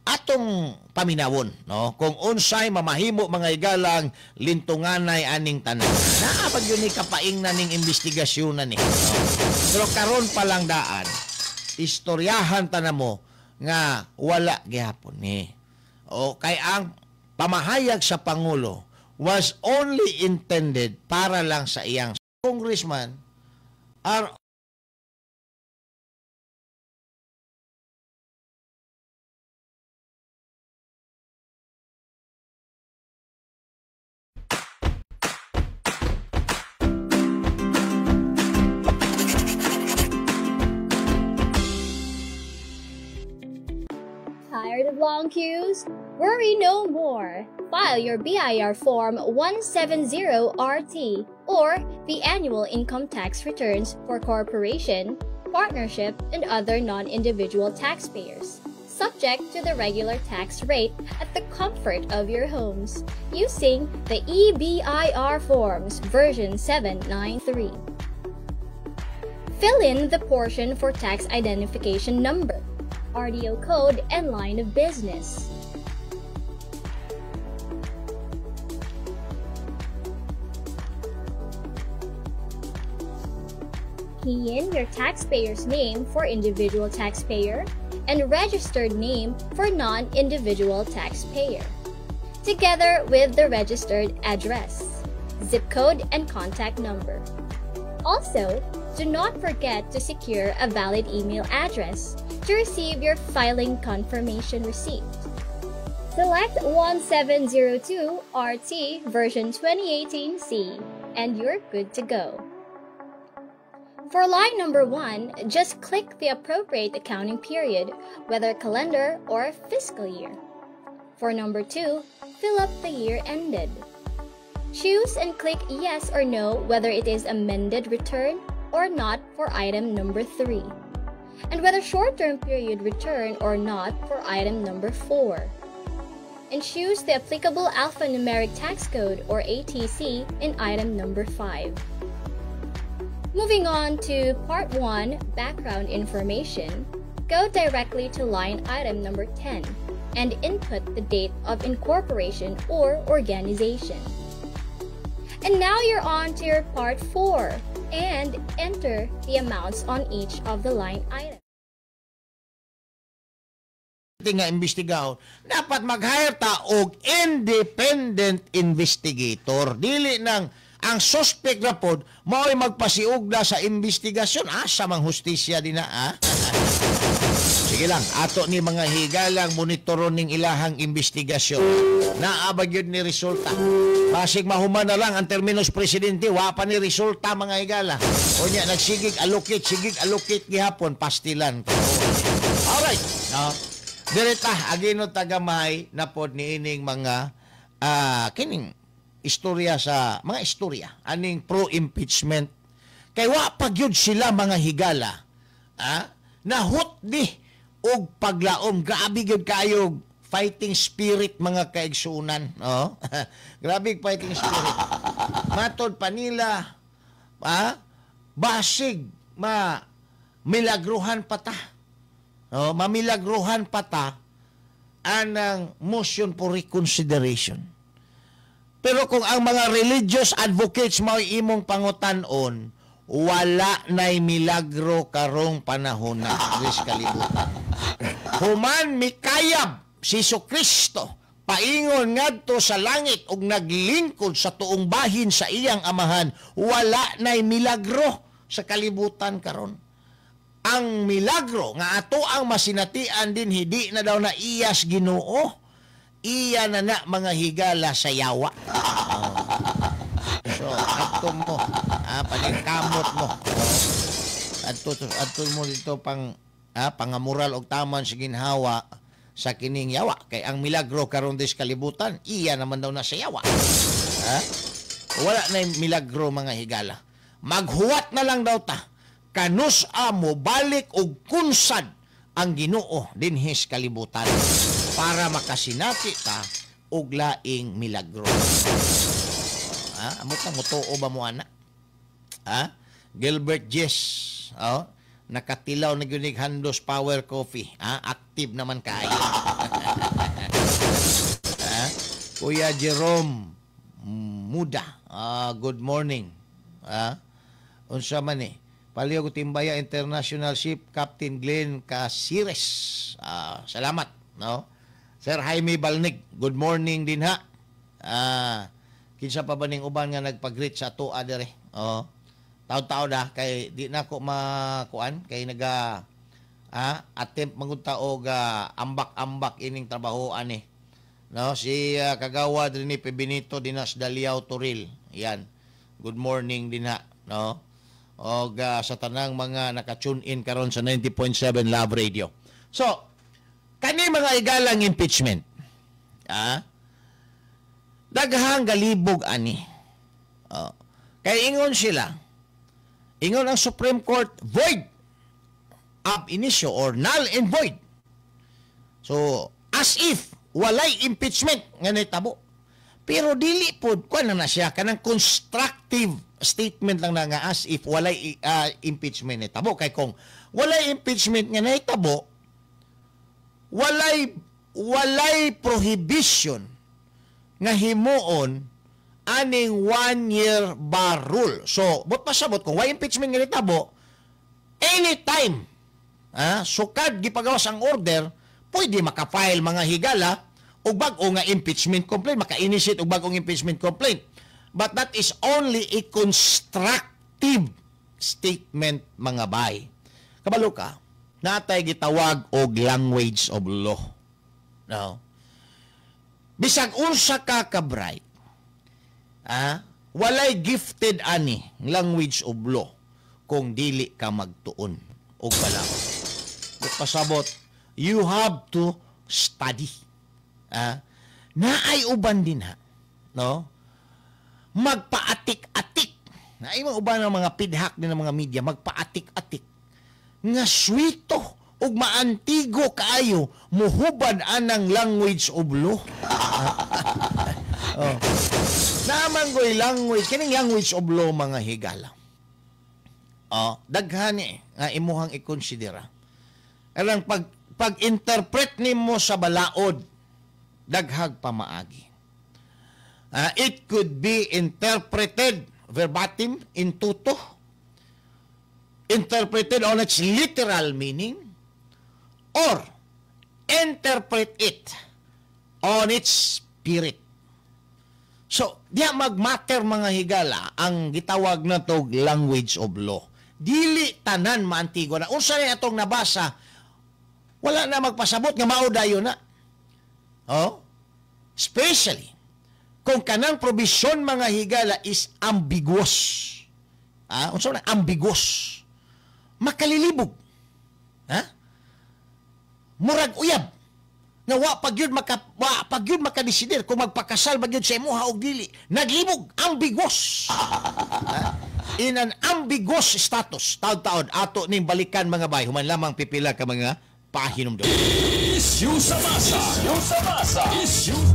atong paminawon, no, kung unsay mamahimo, mga higalang, lintunganay aning tanan. Naa pag yun ni kapaing na ning investigasyon na ni, no? Pero karon pa lang daan, istoryahan ta mo nga wala gihapon ni. O kay ang pamahayag sa pangulo was only intended para lang sa iyang congressman are Tired of long queues? Worry no more. File your BIR Form 170RT or the annual income tax returns for corporation, partnership, and other non-individual taxpayers, subject to the regular tax rate at the comfort of your homes using the eBIR Forms version 793. Fill in the portion for tax identification number, RDO code, and line of business. Key in your taxpayer's name for individual taxpayer and registered name for non-individual taxpayer, together with the registered address, zip code, and contact number. Also, do not forget to secure a valid email address to receive your filing confirmation receipt. Select 1702 RT version 2018C and you're good to go. For line number 1, just click the appropriate accounting period, whether calendar or fiscal year. For number 2, fill up the year ended. Choose and click yes or no whether it is amended return or not for item number 3, and whether short-term period return or not for item number 4. And choose the applicable alphanumeric tax code or ATC in item number 5. Moving on to Part 1, Background Information, go directly to line item number 10 and input the date of incorporation or organization. And now you're on to your Part 4 and enter the amounts on each of the line items. Nga imbestigahon, dapat mag-hire ta og independent investigator. Dili nang ang suspect na pod mao'y magpasiugda sa investigasyon. Asa mang hustisya din na, ah? Sige lang, ato ni, mga higalang, monitoron ning ilahang investigasyon. Naa ba gyud ni resulta? Basig mahuman na lang ang terminos presidente, wa pa ni resulta, mga higala. Unya nagsigig allocate, sigig allocate gihapon, pastilan. Alright. No. Direta agino tagamay na pod niining mga kining istorya sa mga istorya aning pro-impeachment kay wa pa gyud sila, mga higala, nahutdi og paglaom. Grabe gyud kayo fighting spirit, mga kaigsunan, oh. Grabe fighting spirit. Matod pa nila, basig ma milagruhan pa ta. Oh, mamilagruhan pa ta anang motion for reconsideration. Pero kung ang mga religious advocates mao'y imong pangutan-on, wala na'y milagro karong panahon na sa kalibutan. Human mikayab si Kristo paingon ngadto sa langit ug naglingkod sa tuong bahin sa iyang amahan, wala na'y milagro sa kalibutan karon. Ang milagro nga ato ang masinatian din hindi na daw na iyas Ginoo, iya na na, mga higala, sa yawa. Oh. So adto mo, paningkamot mo. Oh. Adto adto mo dito pang pangamural og taman sa ginhawa sa kining yawa kay ang milagro karon dis kalibutan iya naman daw na sa yawa. Ha? Wala na milagro, mga higala. Maghuwat na lang daw ta kanus amo balik og kunsad ang Ginoo dinhis kalibutan para makasinati ta og laing milagro. Ha? Amot na mutuo ba mo ana? Ha? Gilbert Jess, oh, nakatilaw na gyud Handos Power Coffee. Ha? Active naman kaayo. Ha? Kuya Jerome Muda, good morning. Ha? Unsa man eh? Palihog Timbaya International Ship Captain Glenn Casires. Salamat, no? Sir Jaime Balnig, good morning din ha. Kinsa pa ba ning uban nga nagpag-greet sa atoa dire? Oh. Taon-taon na kay di na ko makuan kay naga attempt manggod ta og ambak-ambak ining trabahoan ni. No, si Kagawad ni Benito Dinas Daliao Toril. Yan. Good morning din ha, no? Og sa tanang mga naka-tune in karon sa 90.7 Love Radio. So, kani, mga igalang, impeachment. Daghang galibog ani. Oh. Kay ingon sila, ingon ang Supreme Court, void ab initio or null and void. So, as if walay impeachment nga nitabo. Pero dili pod kuan na na siya, kanang constructive statement lang na nga as if walay impeachment nitabo, kay kung walay impeachment nga nahitabo, walay prohibition nga himuon aning one year bar rule. So, but pasabot kung walay impeachment nga nitabo, anytime Sukad gipagawas ang order, pwede maka-file mga higala og bag-o nga impeachment complaint, maka-initiate og bag-ong impeachment complaint. But that is only a constructive statement, mga bay. Kabalo ka, natay gitawag og language of law. No? Bisag unsa ka ka-bright, walay gifted ani language of law kung dili ka magtuon og balaod. Pasabot, you have to study. Naay uban din ha, no? Magpaatik-atik. Naay mga uban ng mga pidhak din ng mga media, magpaatik-atik. Nga swito ug maantigo kaayo muhubad anang language of law. Oh. Naaman ko'y language, kining language of law mga higala. Oh, daghan nga imuhang ikonsidera. Alang pag-interpret nimo sa balaod, daghag pamaagi. It could be interpreted verbatim in toto, interpreted on its literal meaning, or interpret it on its spirit. So, diya magmatter mga higala ang gitawag na tog language of law. Dili tanan maantigo na. Unsa na atong nabasa, wala na magpasabot nga mao dayon na. Oh? Especially kung kanang provision mga higala is ambiguous. Unsa na ambiguous? Makalilibog. Ha? Murag uyab. Nga wa pa gyud makadesidir kung magpakasal ba gyud sa imuha og dili. Naglibog, ambiguous. In an ambiguous status, taod-taod ato ning balikan mga bay, human lamang pipila ka mga pahinumdum. Issue sa masa. Issue sa masa. Issue.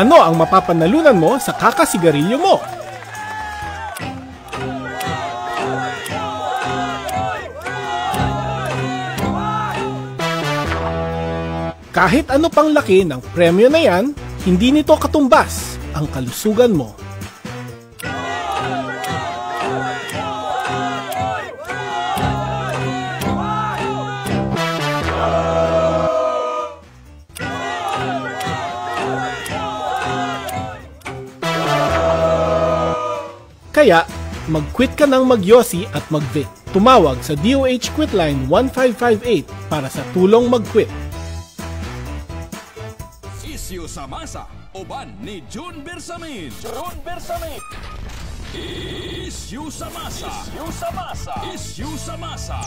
Ano ang mapapanalunan mo sa kakasigarilyo mo? Kahit ano pang laki ng premyo na yan, hindi nito katumbas ang kalusugan mo. Kaya, mag-quit ka ng magyosi at mag-vape. Tumawag sa DOH Quitline 1558 para sa tulong mag-quit. Isyu sa masa, uban ni June Bersamin. June Bersamin. Isyu sa masa. Isyu sa masa. Isyu sa masa.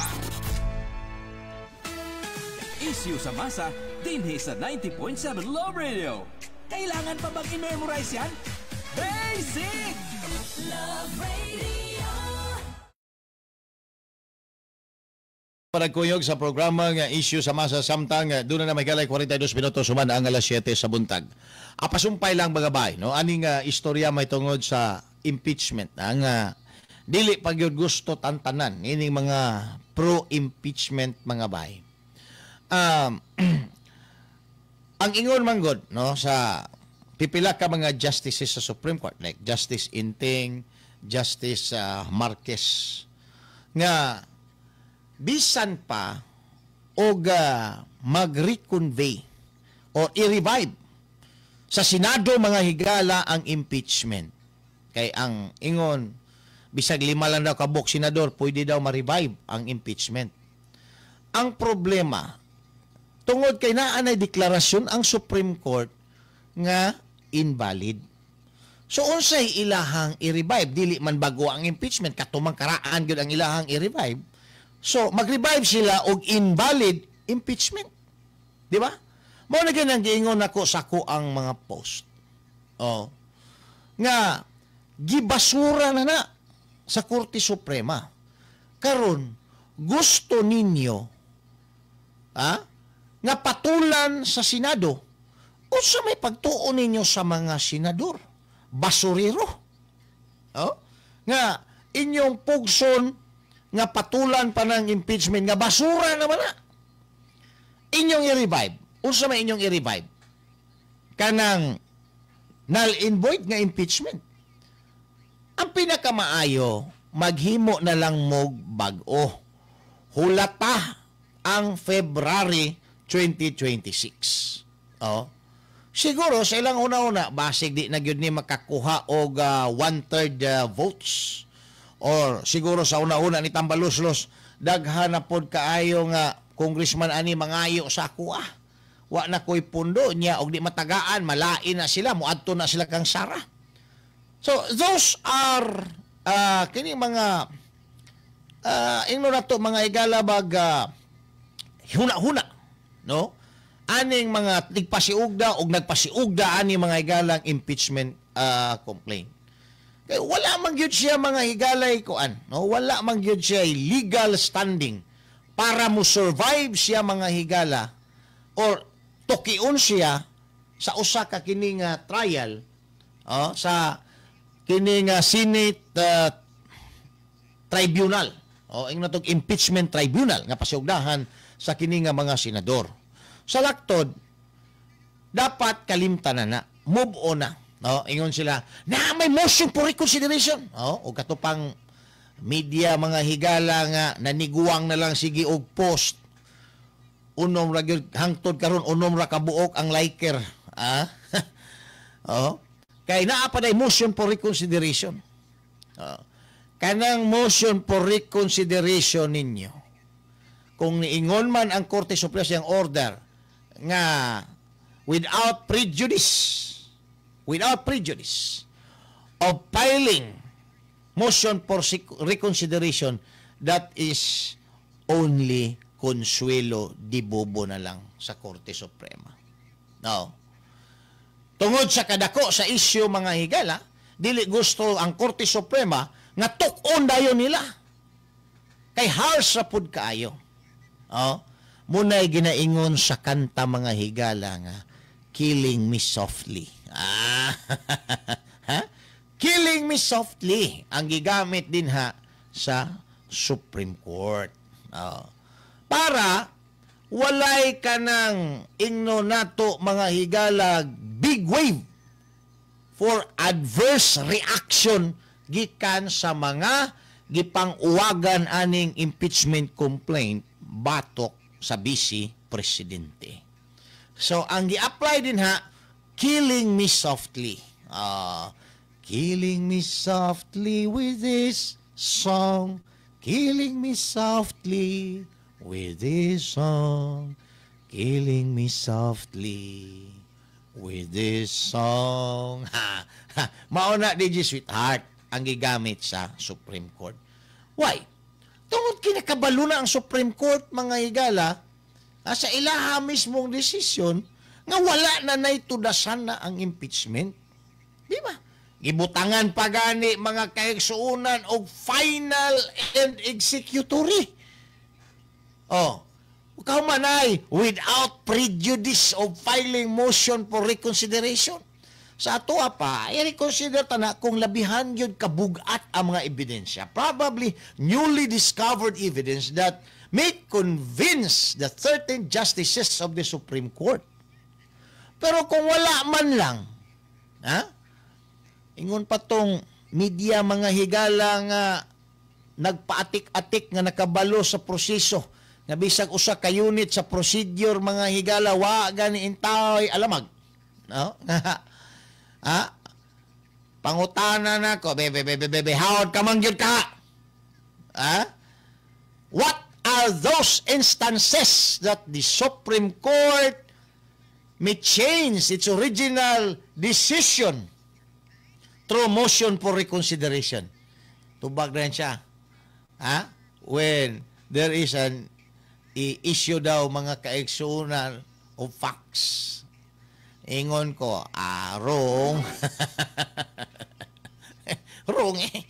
Isyu sa masa, dinhi sa 90.7 Love Radio. Kailangan pa bang i-memorize yan? Basic! Love Radio. Paragkuyog sa programa nga Issue sa Masa samtang doon na may galay 42 minutos human ang alas 7 sa buntag. Apasumpay lang mga bay, no? Aning istorya may tungod sa impeachment. Ang dili pag yun gusto tantanan ining mga pro-impeachment mga bay. Ang ingon manggod, no, sa pipila ka mga justices sa Supreme Court like Justice Inting, Justice Marquez, nga bisan pa og mag-reconvey or i-revive sa Senado, mga higala, ang impeachment, kay ang ingon, bisag lima lang daw kabuk senador, pwede daw ma-revive ang impeachment. Ang problema, tungod kay naa nay deklarasyon ang Supreme Court nga invalid. So unsay ilahang i-revive? Dili man bago ang impeachment, katumang karaan gyud ang ilahang i-revive. So mag-revive sila og invalid impeachment. Di ba? Mao na gyud ang giingon nako sa ko ang mga post. Oh. Nga gibasura na na sa Korte Suprema. Karon gusto ninyo nga patulan sa Senado. Unsa may pagtuo ninyo sa mga senador? Basurero. Oh? Nga inyong pugson nga patulan pa ng impeachment nga basura naman na. Inyong i-revive. Unsa may inyong i-revive? Kanang null and void nga impeachment. Ang pinakamaayo, maghimo na lang mo bag-o. Hulata ang February 2026. Oh. Siguro sa ilang una-una, basig di na gyud ni makakuha og one-third votes. Or siguro sa una-una ni Tambaluslos, daghan na pod kaayo nga congressman ani mangayo sa ako ah. Wa na ko'y pundo niya og di matagaan, malain na sila, muadto na sila kang Sara. So those are kini mga ingno na to, mga higala, bag huna-huna, no, aning mga nagpasiugda og nagpasiugda ani, mga higalang impeachment complaint. Kay wala man gyud siya, mga higalay, kuan, no, wala man gyud siya legal standing para mo survive siya, mga higala, or tukion siya sa usa ka kini nga trial, oh, sa kini nga Senate tribunal o ingno tog impeachment tribunal nga pasiugdahan sa kini nga mga senador. Sa laktod, dapat kalimtan na na, move on na. No, ingon sila na may motion for reconsideration. Oh, o kato pang media, mga higala, nga naniguang na lang sige og post. Unom ra gyud hangtod karon, unom ra kabuok ang liker. Ah? Oh. Kay naa pa day motion for reconsideration. Oh. Kanang motion for reconsideration ninyo, kung niingon man ang Korte Suprema siyang order nga without prejudice, without prejudice of filing motion for reconsideration, that is only consuelo de bobo na lang sa Korte Suprema. No. Tungod sa kadako sa isyu, mga higala, dili gusto ang Korte Suprema nga tuk-on dayon nila. Kay harsh ra pud kaayo. Oh, munay ginaingon sa kanta, mga higala, nga "Killing Me Softly". Ah. Ha? "Killing Me Softly" ang gigamit din ha sa Supreme Court. Oh. Para walay kanang ingno nato, mga higala, big wave for adverse reaction gikan sa mga gipang-uwagan aning impeachment complaint batok sa vice presidente. So ang gi-apply din ha, "Killing Me Softly". Ah, killing me softly with this song, killing me softly with this song, killing me softly with this song. Ha, ha. Mao na, DJ Sweetheart, ang gigamit sa Supreme Court. Why? Tungod kinakabalo na ang Supreme Court, mga higala, sa ilaha mismong desisyon nga wala na naitudasan na ang impeachment. Di ba? Gibutangan pa gani, mga kaigsuunan, og final and executory. Oh, manay without prejudice of filing motion for reconsideration. Sa ato pa, i-reconsider ta na kung labihan yun kabugat ang mga ebidensya. Probably newly discovered evidence that may convince the 13 justices of the Supreme Court. Pero kung wala man lang, ha? Ingon pa tong media, mga higala, nga nagpaatik-atik nga nakabalo sa proseso nga bisag usa ka unit sa procedure, mga higala, wa gani intaway alamag, no? Ha, pangutana nako, bebe, bebe, bebe, hawd ka man gyud ka, ha? What are those instances that the Supreme Court may change its original decision through motion for reconsideration? Tubag na yan siya, ha? When there is an issue daw, mga kaigsuonan, of facts. Ingon ko, ah, wrong. Wrong eh.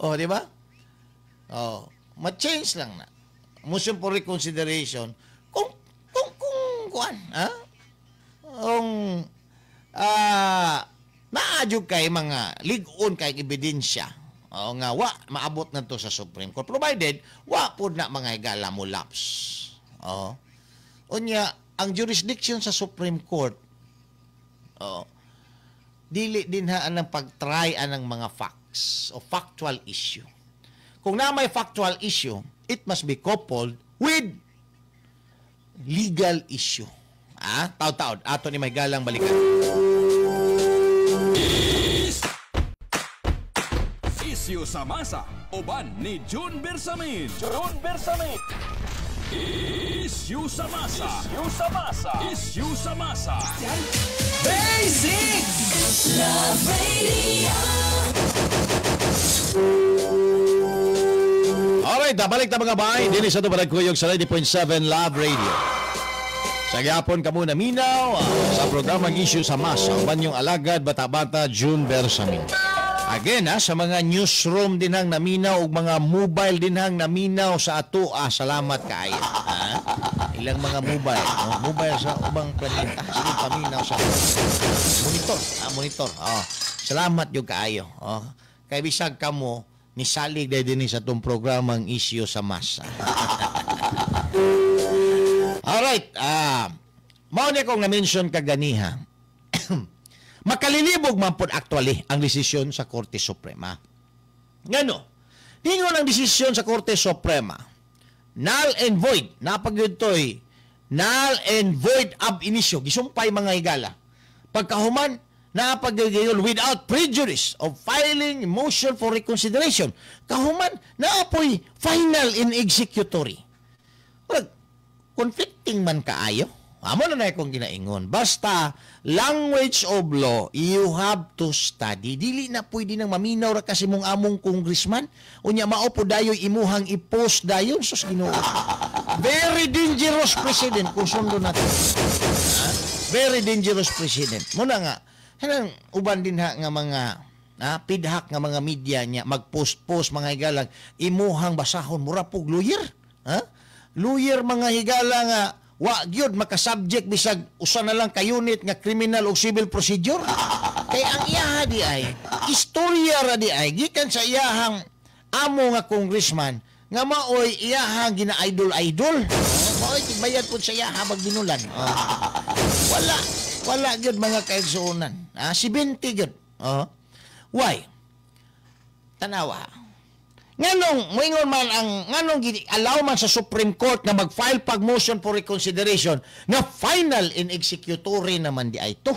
Oh, di ba? Oh, ma-change lang na. Motion for reconsideration kung kuan, ha? Kung naa jud kay mga lig-on kay ebidensya. O nga wa maabot na to sa Supreme Court, provided wa pud na, mga higala, mo lapse. Oh. Unya, ang jurisdiction sa Supreme Court, oh, dili din ha ang pag-try anang mga facts o factual issue. Kung na may factual issue, it must be coupled with legal issue. Ah, taod-taod ato ni may galang balikan. Isyu sa masa, uban ni June Bersamin. June Bersamin. Isyu sa masa. Isyu sa masa. Isyu sa masa. Basic! Love Radio. Alright, balik ta, mga bay. Dili sa ito kuyog sa 90.7 Love Radio. Sa gyapon kamo naminaw sa programang Issue sa Masa. Uban yung alagad, bata-bata, June Bersamin. Again, ha, sa mga newsroom din hang naminaw ug mga mobile din hang naminaw sa ato, salamat kaayo. Ha? Ilang mga mobile, no? Mobile sa ubang planeta, sige paminaw sa monitor, monitor. Oh. Salamat jud kaayo. Oh. Kay bisag kamo nisalig dahil din sa itong programang Issue sa Masa. Alright, mao ni akong na-mention kaganiha. Makalilibog man pod actually ang desisyon sa Korte Suprema. Ngano? Ningon ang desisyon sa Korte Suprema, null and void, napagyud toy, null and void ab initio, gisumpay, mga higala. Pagkahuman, napagyud without prejudice of filing motion for reconsideration. Kahuman, naapoy final and executory. Murag, conflicting man kaayo. Amo na na akong ginaingon. Basta, language of law, you have to study. Dili na pwede nang maminaw ra kasi mong among congressman. Unya, mao po dayoy imuhang i-post dayon. Sus, Ginoo. Very dangerous precedent kung sundo natin. Ha? Very dangerous precedent. Muna nga, hanang uban din ha nga mga pidhak nga mga media niya, mag-post-post, mga higalang, imuhang basahon, mura pug lawyer. Ha? Lawyer, mga higala, nga wa gyud makasubject bisag usa na lang ka unit nga criminal o civil procedure. Kay ang iyaha di ay istorya ra di ay gikan sa iyahang amo nga congressman nga maoy iyahang gina-idol-idol. Maoy tigbayad pud sa iyaha magbinulan. Oh. Wala wala gyud, mga kaigsuonan. 70 gyud. Oh. Why? Tanawa. Nganong moingon man ang nganong allow man sa Supreme Court na mag-file pag motion for reconsideration nga final and executory naman di ay to?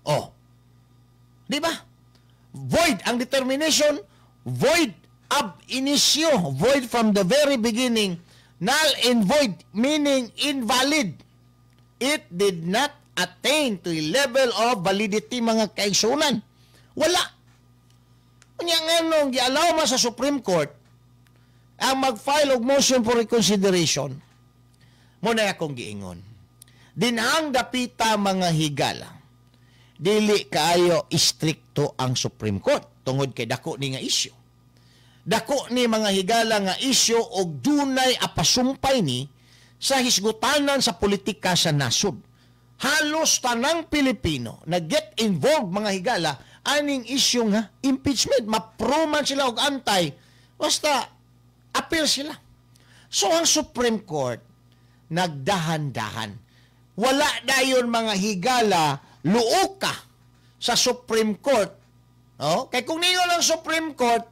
Oh. Di ba? Void ang determination, void ab initio, void from the very beginning, null and void, meaning invalid. It did not attain to a level of validity, mga kaigsunan. Wala. Unya, nganong gi-allow man sa Supreme Court ang mag-file og motion for reconsideration? Mo na akong giingon. Dinhang dapita, mga higala, dili kaayo istrikto ang Supreme Court tungod kay dako ni nga issue. Dako ni, mga higala, nga issue og dunay apasumpay ni sa hisgutanan sa politika sa nasod. Halos tanang Pilipino na get involved, mga higala, aning issue nga impeachment. Ma-pro man sila og anti, basta appeal sila. So ang Supreme Court nagdahan-dahan. Wala dayon, mga higala, luoka sa Supreme Court. Oh, kay kung ningon ang Supreme Court,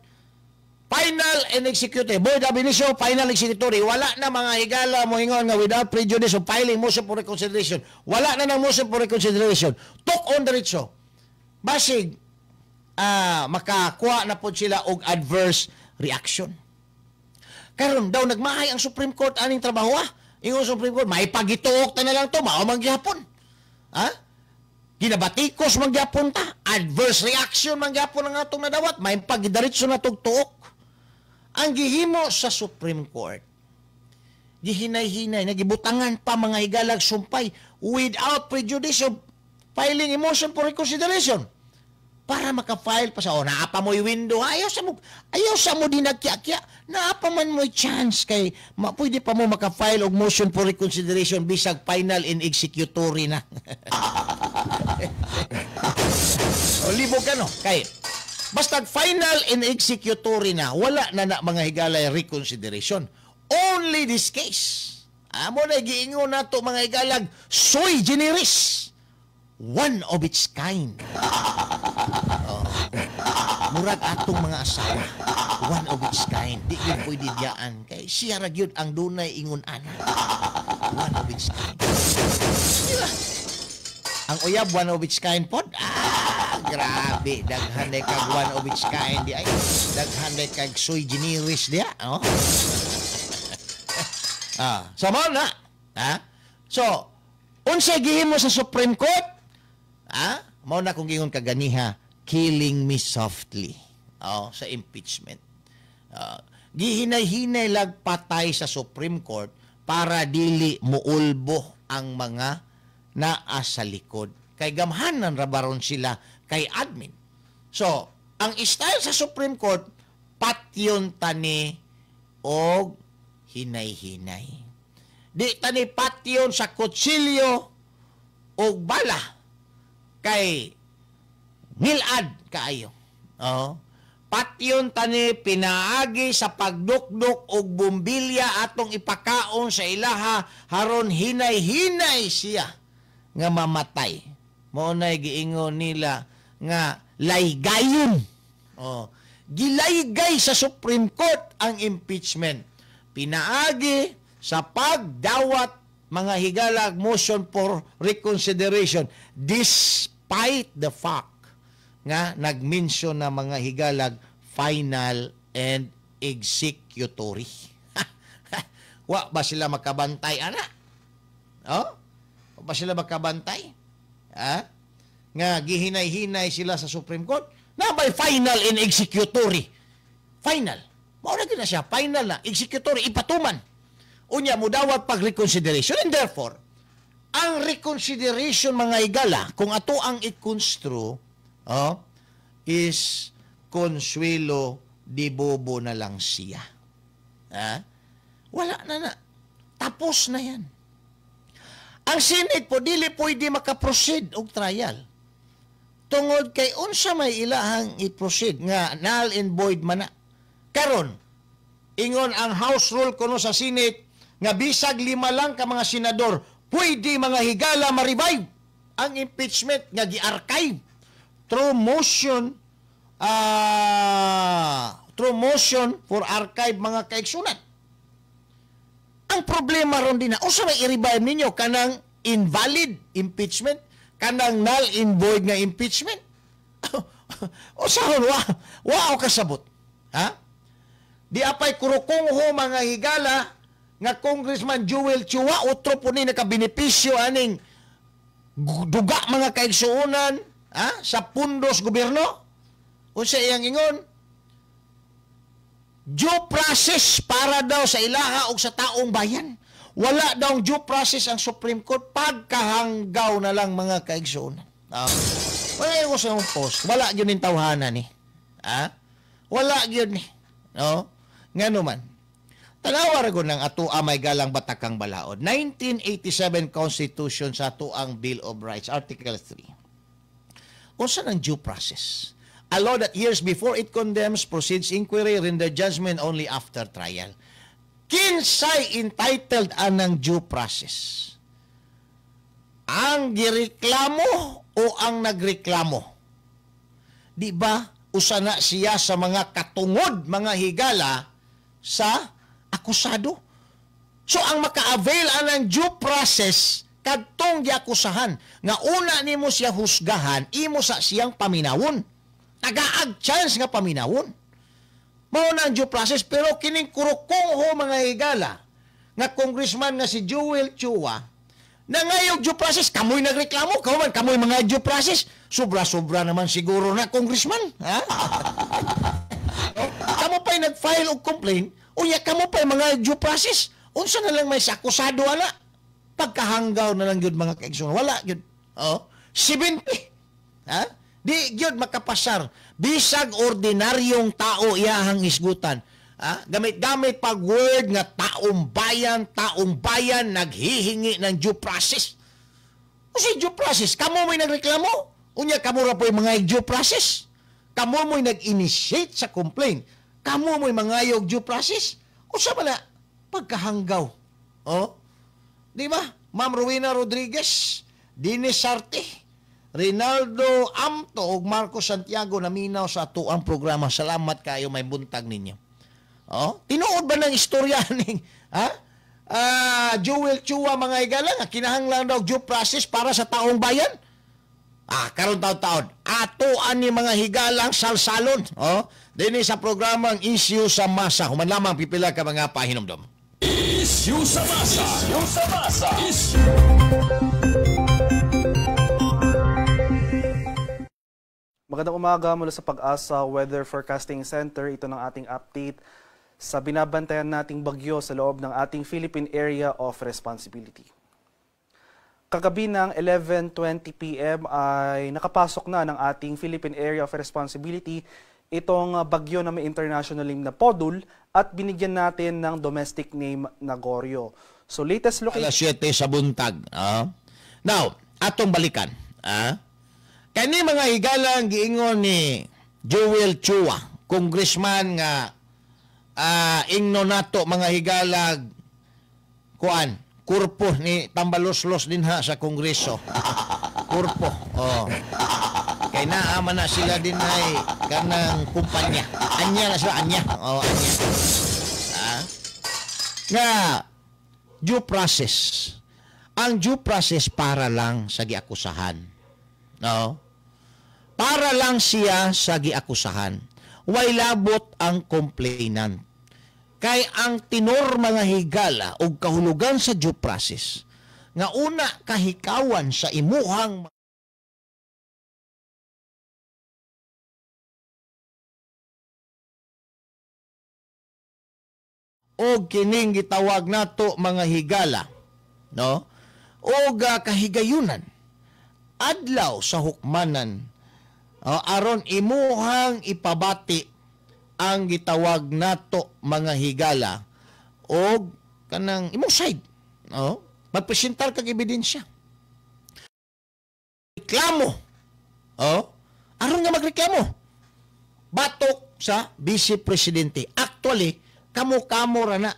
final and executory, void ab initio, final executory, wala na, mga higala, moingon nga without prejudice of filing motion for reconsideration. Wala na ng motion for reconsideration. Tuk-on diretso. Basig makakuha na po sila og adverse reaction. Karon daw nagmahay ang Supreme Court aning trabaho ah. Ingon Supreme Court, may pagituok ta na lang to, mao man gyapon. Ha? Ginabatikos man gyapon ta, adverse reaction man gyapon ang atong nadawat, may pagdiretso na tog tuok. Ang gihimo sa Supreme Court, gihinay-hinay, nagibutangan pa, mga higalag, sumpay without prejudice of filing a motion for reconsideration para maka-file pa sa, oh, naa pa mo'y window, ayaw sa mo din nagkya-kya, naa pa man mo'y chance kay pwede pa mo maka-file og motion for reconsideration bisag final and executory na. O libog ka, no? Kay basta final and executory na, wala na na, mga higalay, reconsideration. Only this case. Amo na giingon nato, mga higalag, sui generis. One of its kind. Oh. Murag atong mga asawa. One of its kind. Di yun pwede diyaan. Kay siya ra gyud ang dunay ingon ana. One of its kind. Di ba? Ang uyab, one of its kind pod. Ah, grabe. Daghan day kag one of its kind di ay. Daghan day kag sui generis diya. Oh. So mao na. Ha? So, unsay gihimo sa Supreme Court? Ah, mao na kung gingon kaganiha, killing me softly. Oh, sa impeachment. Gihinay-hinay lag patay sa Supreme Court para dili muulbo ang mga naa sa likod. Kay gamhanan ra baron sila kay admin. So, ang style sa Supreme Court, patyon tani og hinay-hinay. Di tani patyon sa kutsilyo og bala kay ngilad kaayo. Oh. Patyon tani pinaagi sa pagdukduk og bumbilya atong ipakaon sa ilaha haron hinay-hinay siya nga mamatay. Mao nay giingon nila nga laygayon. Oh. Gilaygay sa Supreme Court ang impeachment. Pinaagi sa pagdawat, mga higalag, motion for reconsideration despite the fact nga nag-mention na, mga higalag, final and executory. Wa ba sila makabantay ana? Oh? Wa ba sila makabantay? Ha? Nga gihinay-hinay sila sa Supreme Court na by final and executory. Final. Mao na gyud na siya, final na, executory, ipatuman. Unya mudawat pag reconsideration and therefore ang reconsideration, mga higala, kung ato ang i-construe, oh, is consuelo de bobo na lang siya. Ha? Wala na na. Tapos na yan. Ang Senate po, dili pwede makaproceed og trial. Tungod kay unsa may ilahang i-proceed nga null and void man na. Karon, ingon ang House rule kuno sa Senate nga bisag lima lang ka mga senador, pwede, mga higala, ma-revive ang impeachment nga gi-archive through motion for archive, mga kaigsunan. Ang problema ron din na, unsa may i-revive ninyo kanang invalid impeachment, kanang null and void nga impeachment? Unsa wa wa kasabot? Ha? Di apay kurukungho, mga higala, nga Congressman Joel Chua, otro po ni nakabenepisyo aning duga, mga kaigsuonan, ha, sa pundos gobyerno. Unsa iyang ingon? Due process para daw sa ilaha o sa taong bayan. Wala daw due process ang Supreme Court, pagkahanggaw na lang, mga kaigsuonan. Ah. Wala ko sa imong post. Wala gyud ning tawhana ni. Ha? Wala gyud ni. No? Ngano man. Tanawa ra gud ng ato may galang batakang balaod. 1987 Constitution, sa ato ang Bill of Rights, Article 3. Unsa nang due process? A law that years before it condemns, proceeds inquiry, render judgment only after trial. Kinsay entitled anang due process? Ang gireklamo o ang nagreklamo? Di ba usa na siya sa mga katungod, mga higala, sa akusado? So ang maka-avail anang due process kadtong giakusahan nga una nimo siya husgahan, imo sa siyang paminawon. Tagaag chance nga paminawon. Mao na ang due process, pero kining kurukong ho mga higala nga congressman nga si Joel Chua na ngayong due process, kamoy nagreklamo, kaman kamoy mga due process, sobra-sobra naman siguro na congressman. Ha? Kamo pa'y nag-file og complaint, unya kamo pa'y mga due process. Unsa na lang may sa akusado ana? Pagkahanggaw na lang yun mga kaigsoon. Wala yun. Oh, 70. Ha? Di yun makapasar. Bisag ordinaryong tao iyahang isgutan. Ha? Gamit-gamit pag word nga taong bayan naghihingi ng due process. O si due process, kamo mo'y nagreklamo? Unya kamo ra po'y mga due process. Kamo mo'y nag-initiate sa complaint. Kamo mo'y mangayog due process. Unsa man na pagkahanggaw? Oh? Di ba? Ma'am Rowena Rodriguez, Dines Sarte, Rinaldo Amto ug Marco Santiago naminaw sa atuang programa. Salamat kayo, may buntag ninyo. Oh, tinuod ba ng istorya ning ha? Joel Chua mga higala nga kinahanglan daw due process para sa taong bayan? Ah, karon taon-taon. Atoan ni mga higalang salsalon. Oh, dinhi sa programang Issue sa Masa. Human lamang pipila ka mga pahinomdom. Issue sa Masa. Issue sa Masa. Issue. Magandang umaga mula sa Pag-asa Weather Forecasting Center. Ito ng ating update sa binabantayan nating bagyo sa loob ng ating Philippine Area of Responsibility. Kagabi ng 11:20 p.m. ay nakapasok na ng ating Philippine Area of Responsibility itong bagyo na may international name na Podul at binigyan natin ng domestic name na Goryo. So latest location... Alas 7 sa buntag. Now, atong balikan. Kani mga higalang giingon ni Joel Chua, congressman nga ingno nato mga higalag kuan, kurpo ni Tambaloslos din ha sa kongreso. Kurpo. Oh. Kay naa man na sila din ay kanang kumpanya. Anya na sila, anya. Oh, anya. Nga due process. Ang due process para lang sa giakusahan. No? Para lang siya sa giakusahan. Way labot ang complainant. Kay ang tinor mga higala og kahulugan sa due process nga una kahikawan sa imuhang og kining gitawag nato mga higala, no? Og kahigayunan adlaw sa hukmanan, aron imuhang ipabati ang gitawag nato mga higala og kanang imong side, no? Magpresentar kag ebidensya, reklamo, oh, aron nga magreklamo batok sa vice presidente. Actually, kamo-kamo ra na,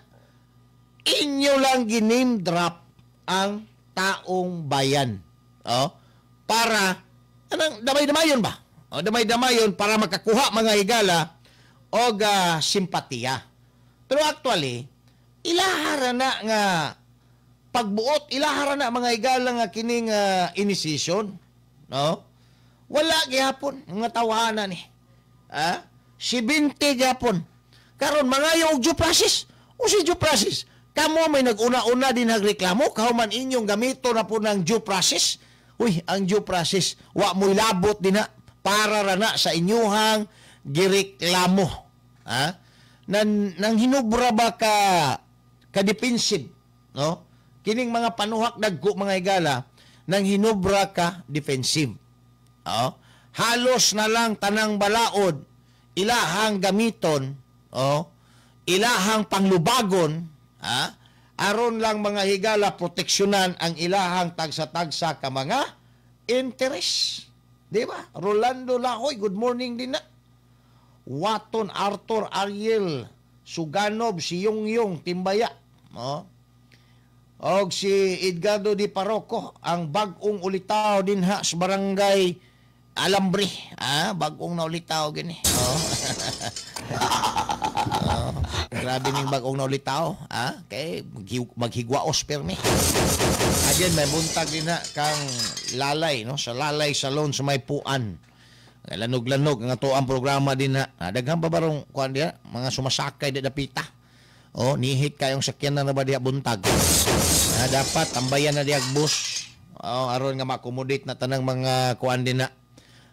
inyo lang gi-name drop ang taong bayan, oh, para anang damay-damayon ba? Oh, damay-damayon para makakuha mga higala og simpatiya. Pero actually, ilahara na nga pagbuot, ilahara na mga higala nga kining initiation, no? Wala gihapon nga tawanan ni. Ha? 70 gihapon. Karon mangayo og due process. O si due process, kamo may nag-una-una din nagreklamo, kahuman inyong gamito na po ng due process. Uy, ang due process, wa mo'y labot din na para ra na sa inyuhang gireklamo. Ha? Nang hinubra ba ka defensive, no? Kining mga panuhak dagko mga higala, nang hinubra ka defensive. Oh? Halos na lang tanang balaod ilahang gamiton, oh, ilahang panglubagon, ha? Aron lang mga higala proteksyonan ang ilahang tagsa-tagsa ka mga interes. Di ba? Rolando Lahoy, good morning din na. Waton Arthur Ariel Suganob, si Yung Yung Timbaya. Oh. Og si Edgardo Di Paroko, ang bag-ong ulitaw dinha sa barangay Alambre. Ah, bag-ong na ulitaw gini. Oh. Oh, grabe ning bag-ong na ulitaw. Ah, kay maghigwaos permi. Again, may buntag din na kang Lalay, no? Sa Lalay Salon sa may Puan. Lanog-lanog ang ato ang programa din na. Ah, daghan pa barong kuan diha, mga sumasakay di dapita. Oh, nihit kayong sakyan na ba diha buntag. Ah, dapat tambayan na diha bus. Oh, aron nga ma-accommodate na tanang mga kuan din na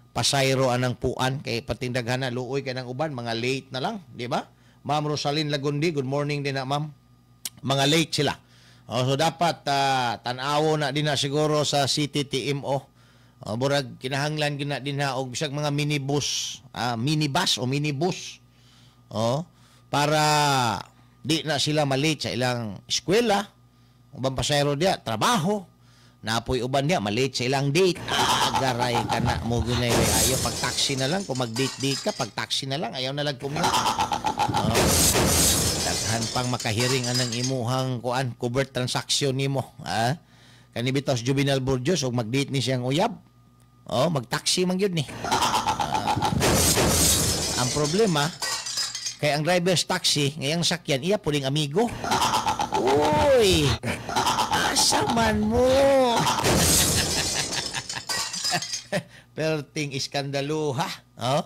pasayro anang Puan kay pating daghan na luoy kay nang uban mga late na lang, di ba? Ma'am Rosalyn Lagundi, good morning din na, ma'am. Mga late sila. Oh, so dapat tan-awo na din na siguro sa CTTMO. Oh, burag kinahanglan gina din na og bisag mga minibus, minibus o minibus. Oh, para di na sila malate sa ilang eskwela, ubang pasayro diya, trabaho. Napoy uban diya, malate sa ilang date. Ah, garay ka na mo ginay. Ayaw pag taxi na lang, kung mag-date-date ka, pag taxi na lang, ayaw na lang commute. Oh, daghan pang makahiring anang imuhang kuan covert transaction nimo, ha? Kani bitaw si Juvenal Burgos og mag-date ni siyang uyab. Oh, mag-taxi man gyud ni. Ang problema kay ang driver's taxi ngayang sakyan iya puling amigo. Uy, asa man mo? Perting iskandalo, ha? Oh?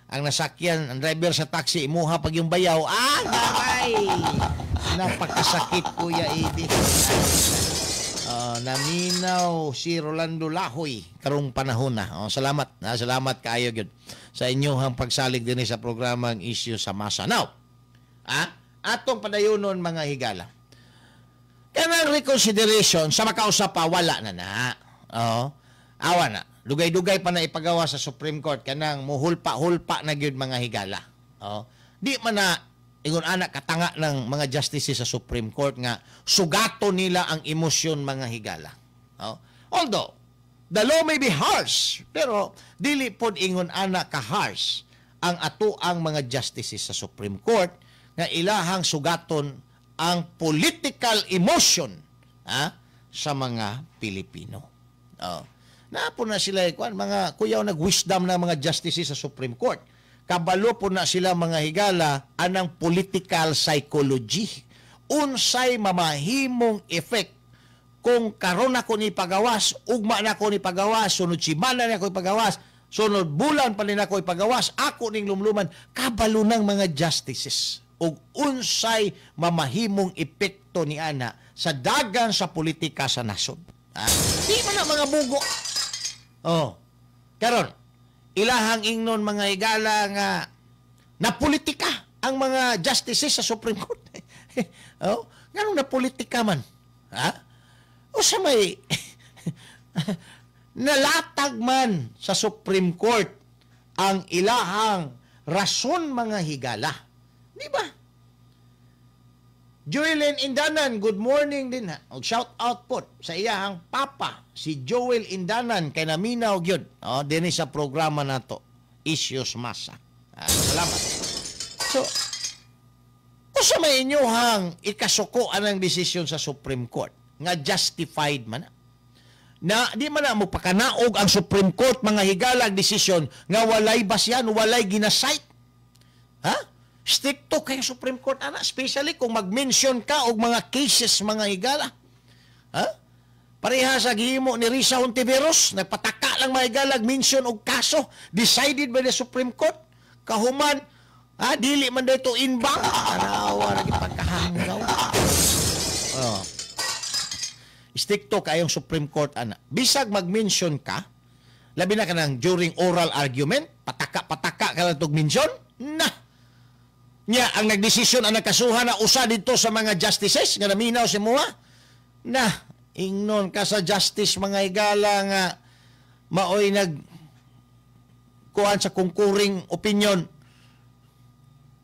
Ang nasakyan, ang driver sa taxi, imuha pag yung bayaw. Ah, garay! Napakasakit, Kuya Edi. Naminaw si Rolando Lahoy karong panahon na. Oh, salamat. Salamat kaayo gyud sa inyong pagsalig dinhi sa programang Isyu sa Masa. Now, atong padayonon mga higala. Kanang reconsideration sa makausap pa, wala na na. Oh, awa na. Dugay-dugay pa na ipagawa sa Supreme Court kanang muhulpa-hulpa na gyud mga higala. Oh, di man na ingon ana katanga ng mga justices sa Supreme Court nga sugato nila ang emosyon mga higala. Oh, although the law may be harsh, pero dili pod ingon ana ka harsh ang ato ang mga justices sa Supreme Court nga ilahang sugaton ang political emotion sa mga Pilipino. Oh. Naapo na sila kuan mga kuyaw nag-wisdom na mga justices sa Supreme Court. Kabalo po na sila mga higala anang political psychology. Unsay mamahimong effect kung karon ako ni pagawas, ugma na ako ni pagawas, sunod simana na ako ipagawas, sunod bulan pa rin ako ipagawas, ako ning lumluman, kabalo ng mga justices. Ug unsay mamahimong epekto ni ana sa dagan sa politika sa nasod. Di man na mga bugo. Oh. Karon, ilahang ingnon mga higala nga na politika ang mga justices sa Supreme Court. Oh, nganong na politika man? Ha? O sa may nalatag man sa Supreme Court ang ilahang rason mga higala. Di ba? Joelyn Indanan, good morning din ha. Og shout out po sa iyahang papa, si Joel Indanan, kay naminaw gyud. Oh, dinhi sa programa nato, Isyos Masa. Salamat. So, usa may inyohang ikasuko anang desisyon sa Supreme Court nga justified man na di man na mo pakanaog ang Supreme Court mga higalag desisyon nga walay basyan, walay ginasight. Ha? Stricto kay Supreme Court ana, especially kung mag-mention ka og mga cases mga higala. Ha? Pareha sa gihimo ni Risa Hontiveros, nagpataka lang mga higala mention og kaso decided by the Supreme Court. Kahuman, ha, dili man dito inbang. Tanawa lagi pagkahanggaw. Oh. Stricto kayong Supreme Court ana. Bisag mag-mention ka, labi na ka nang during oral argument, pataka-pataka ka lang tog mention, na. Nya ang nagdesisyon ang nagkasuhan na usa dito sa mga justices nga naminaw si mua. Na ingnon ka sa justice mga higala nga maoy nag kuan sa concurring opinion.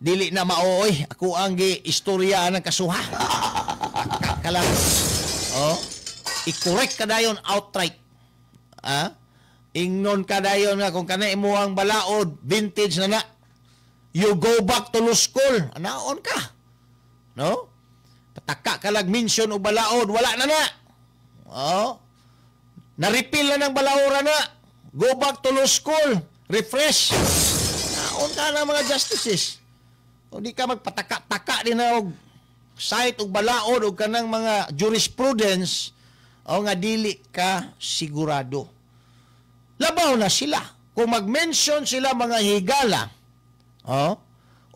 Dili na maooy ako ang gi istorya ang kasuha. Ka lang. Oh, i-correct ka dayon outright. Ah? Ingnon ka dayon nga kung kana imuhang balaod vintage na na. You go back to law school. Anaon ka. No? Pataka ka lag mention og balaod, wala na na. Oh. Na-repeal na ng balaora na. Go back to law school. Refresh. Naon ka na mga justices. O di ka magpataka-taka din na og cite og balaod og kanang mga jurisprudence o nga dili ka sigurado. Labaw na sila. Kung mag-mention sila mga higala, oh,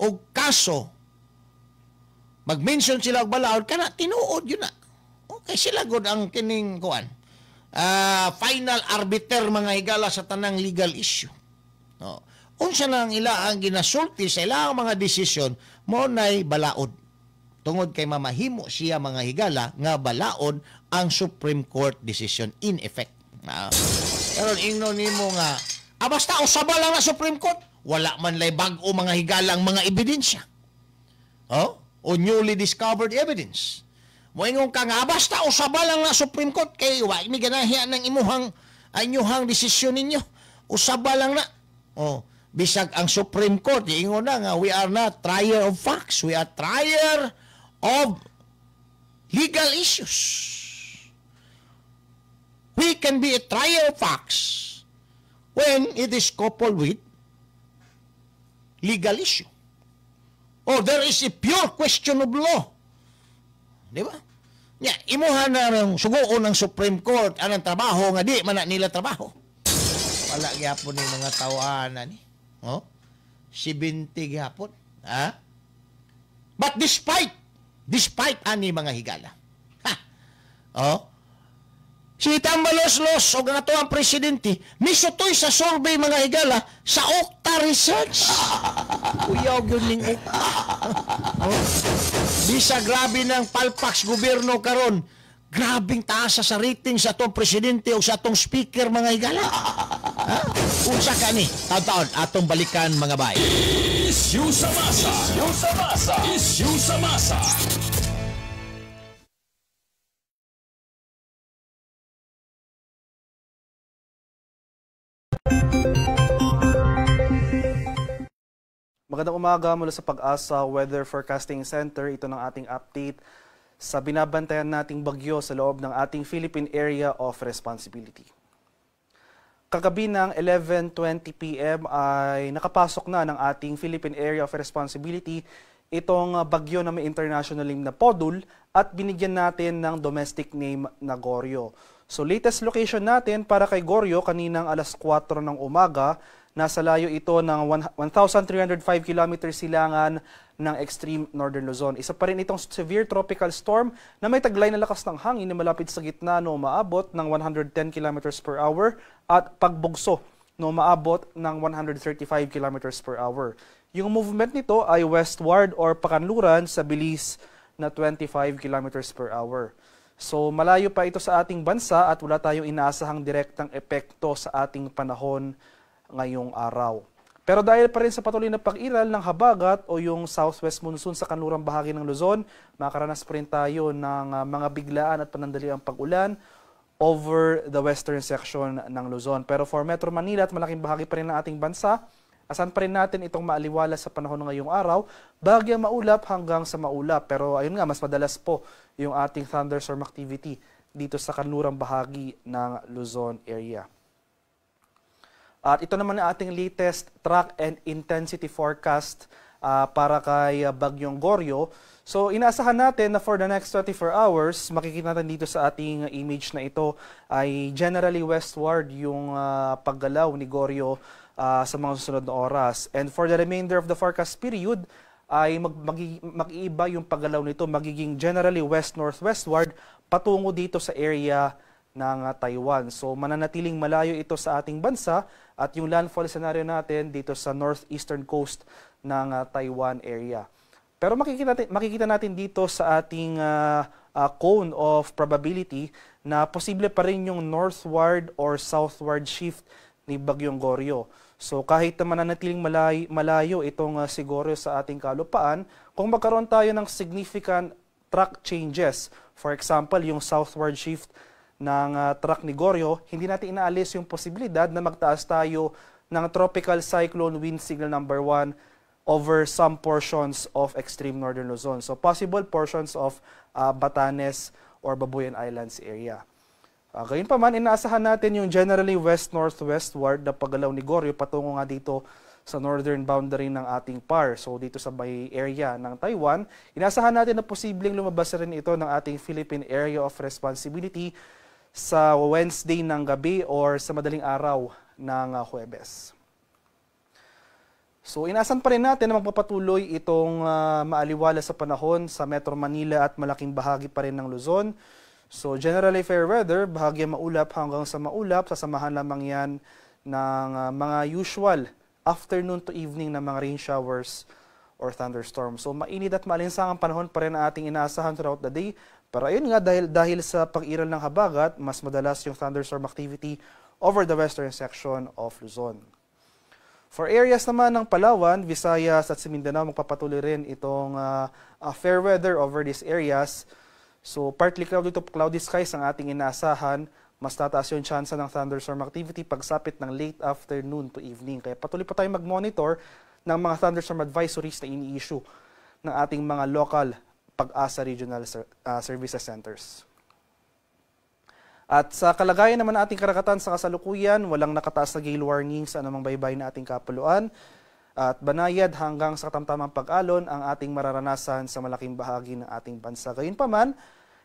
og kaso, mag-mention sila og balaod, kana tinuod yun na. Okay, sila gud ang kining kuan. Final arbiter mga higala sa tanang legal issue. No. Unsa na ang ila ang ginasulti sa ilang mga desisyon, mo nay balaod. Tungod kay mamahimo siya mga higala nga balaod ang Supreme Court decision in effect. Karon ingnon nimo nga basta usaba lang na Supreme Court, wala man lay bag-o mga higalang mga ebidensya. Oh? O newly discovered evidence. Moingon ka nga basta usaba lang na Supreme Court kay wa mi ganahian ng imuhang inyuhang desisyon ninyo. Usaba lang na. Oh, bisag ang Supreme Court ingon na nga we are not trier of facts, we are trier of legal issues. We can be a trier of facts when it is coupled with legal issue. Or there is a pure question of law. Di ba? Nya, imuha na ng suguon ng Supreme Court anang trabaho nga di man na nila trabaho. Wala gyapon ni mga tawanan ni. Oh? 70 gyapon. Ha? But despite ani mga higala. Ha. Oh? Si Tambaloslos o nga ato ang presidente misutoy sa survey mga higala sa Okta Research. Uyaw gyud ning Okta. Oh. Bisa grabe ng palpax gobyerno karon. Grabing taas sa rating sa atong presidente o sa atong speaker mga higala. Ha? Unsa ka ni? Taon-taon atong balikan mga bay. Issue sa masa. Issue sa masa. Issue sa masa. Magandang umaga mula sa Pag-asa Weather Forecasting Center. Ito ng ating update sa binabantayan nating bagyo sa loob ng ating Philippine Area of Responsibility. Kagabi ng 11:20 p.m. ay nakapasok na ng ating Philippine Area of Responsibility itong bagyo na may international name na Podul at binigyan natin ng domestic name na Goryo. So latest location natin para kay Goryo kaninang alas 4 ng umaga. Nasa layo ito ng 1,305 kilometers silangan ng extreme northern Luzon. Isa pa rin itong severe tropical storm na may taglay na lakas ng hangin na malapit sa gitna no umaabot ng 110 kilometers per hour at pagbugso no umaabot ng 135 kilometers per hour. Yung movement nito ay westward or pakanluran sa bilis na 25 kilometers per hour. So malayo pa ito sa ating bansa at wala tayong inaasahang direktang epekto sa ating panahon ngayong araw. Pero dahil pa rin sa patuloy na pag-iral ng habagat o yung southwest monsoon sa kanlurang bahagi ng Luzon, makakaranas pa rin tayo ng mga biglaan at panandaliang pag-ulan over the western section ng Luzon. Pero for Metro Manila at malaking bahagi pa rin ng ating bansa, asan pa rin natin itong maaliwala sa panahon ng ngayong araw, bahagyang maulap hanggang sa maulap. Pero ayun nga, mas madalas po yung ating thunderstorm activity dito sa kanlurang bahagi ng Luzon area. At ito naman ang ating latest track and intensity forecast para kay Bagyong Goryo. So inaasahan natin na for the next 24 hours, makikita natin dito sa ating image na ito ay generally westward yung paggalaw ni Goryo sa mga susunod na oras. And for the remainder of the forecast period, ay mag-iiba yung paggalaw nito, magiging generally west-northwestward patungo dito sa area ng Taiwan. So mananatiling malayo ito sa ating bansa at yung landfall scenario natin dito sa northeastern coast ng Taiwan area. Pero makikita natin dito sa ating cone of probability na posible pa rin yung northward or southward shift ni Bagyong Goryo. So kahit na mananatiling malayo itong si Goryo sa ating kalupaan, kung magkaroon tayo ng significant track changes, for example, yung southward shift ng track ni Goryo, hindi natin inaalis yung posibilidad na magtaas tayo ng Tropical Cyclone Wind Signal number 1 over some portions of extreme northern Luzon. So possible portions of Batanes or Babuyan Islands area. Gayunpaman, inaasahan natin yung generally west-northwestward na paggalaw ni Gorio patungo nga dito sa northern boundary ng ating PAR. So dito sa may area ng Taiwan, inaasahan natin na posibleng lumabas rin ito ng ating Philippine Area of Responsibility sa Wednesday ng gabi or sa madaling araw ng Huwebes. So inaasahan pa rin natin na magpapatuloy itong maaliwala sa panahon sa Metro Manila at malaking bahagi pa rin ng Luzon. So generally fair weather, bahagyang maulap hanggang sa maulap, sasamahan lamang yan ng mga usual afternoon to evening na mga rain showers or thunderstorms. So mainit at maalinsangang panahon pa rin ang ating inaasahan throughout the day. Pero ayun nga, dahil sa pag-iral ng habagat, mas madalas yung thunderstorm activity over the western section of Luzon. For areas naman ng Palawan, Visayas at sa Mindanao, magpapatuloy rin itong fair weather over these areas. So partly cloudy to cloudy skies ang ating inaasahan. Mas tataas yung chance ng thunderstorm activity pagsapit ng late afternoon to evening. Kaya patuloy pa tayong mag-monitor ng mga thunderstorm advisories na ini-issue ng ating mga local PAGASA Regional Services Centers. At sa kalagayan naman ng ating karagatan sa kasalukuyan, walang nakataas na gale warning sa anumang baybay na ating kapuluan. At banayad hanggang sa katamtamang pag-alon ang ating mararanasan sa malaking bahagi ng ating bansa. Gayunpaman,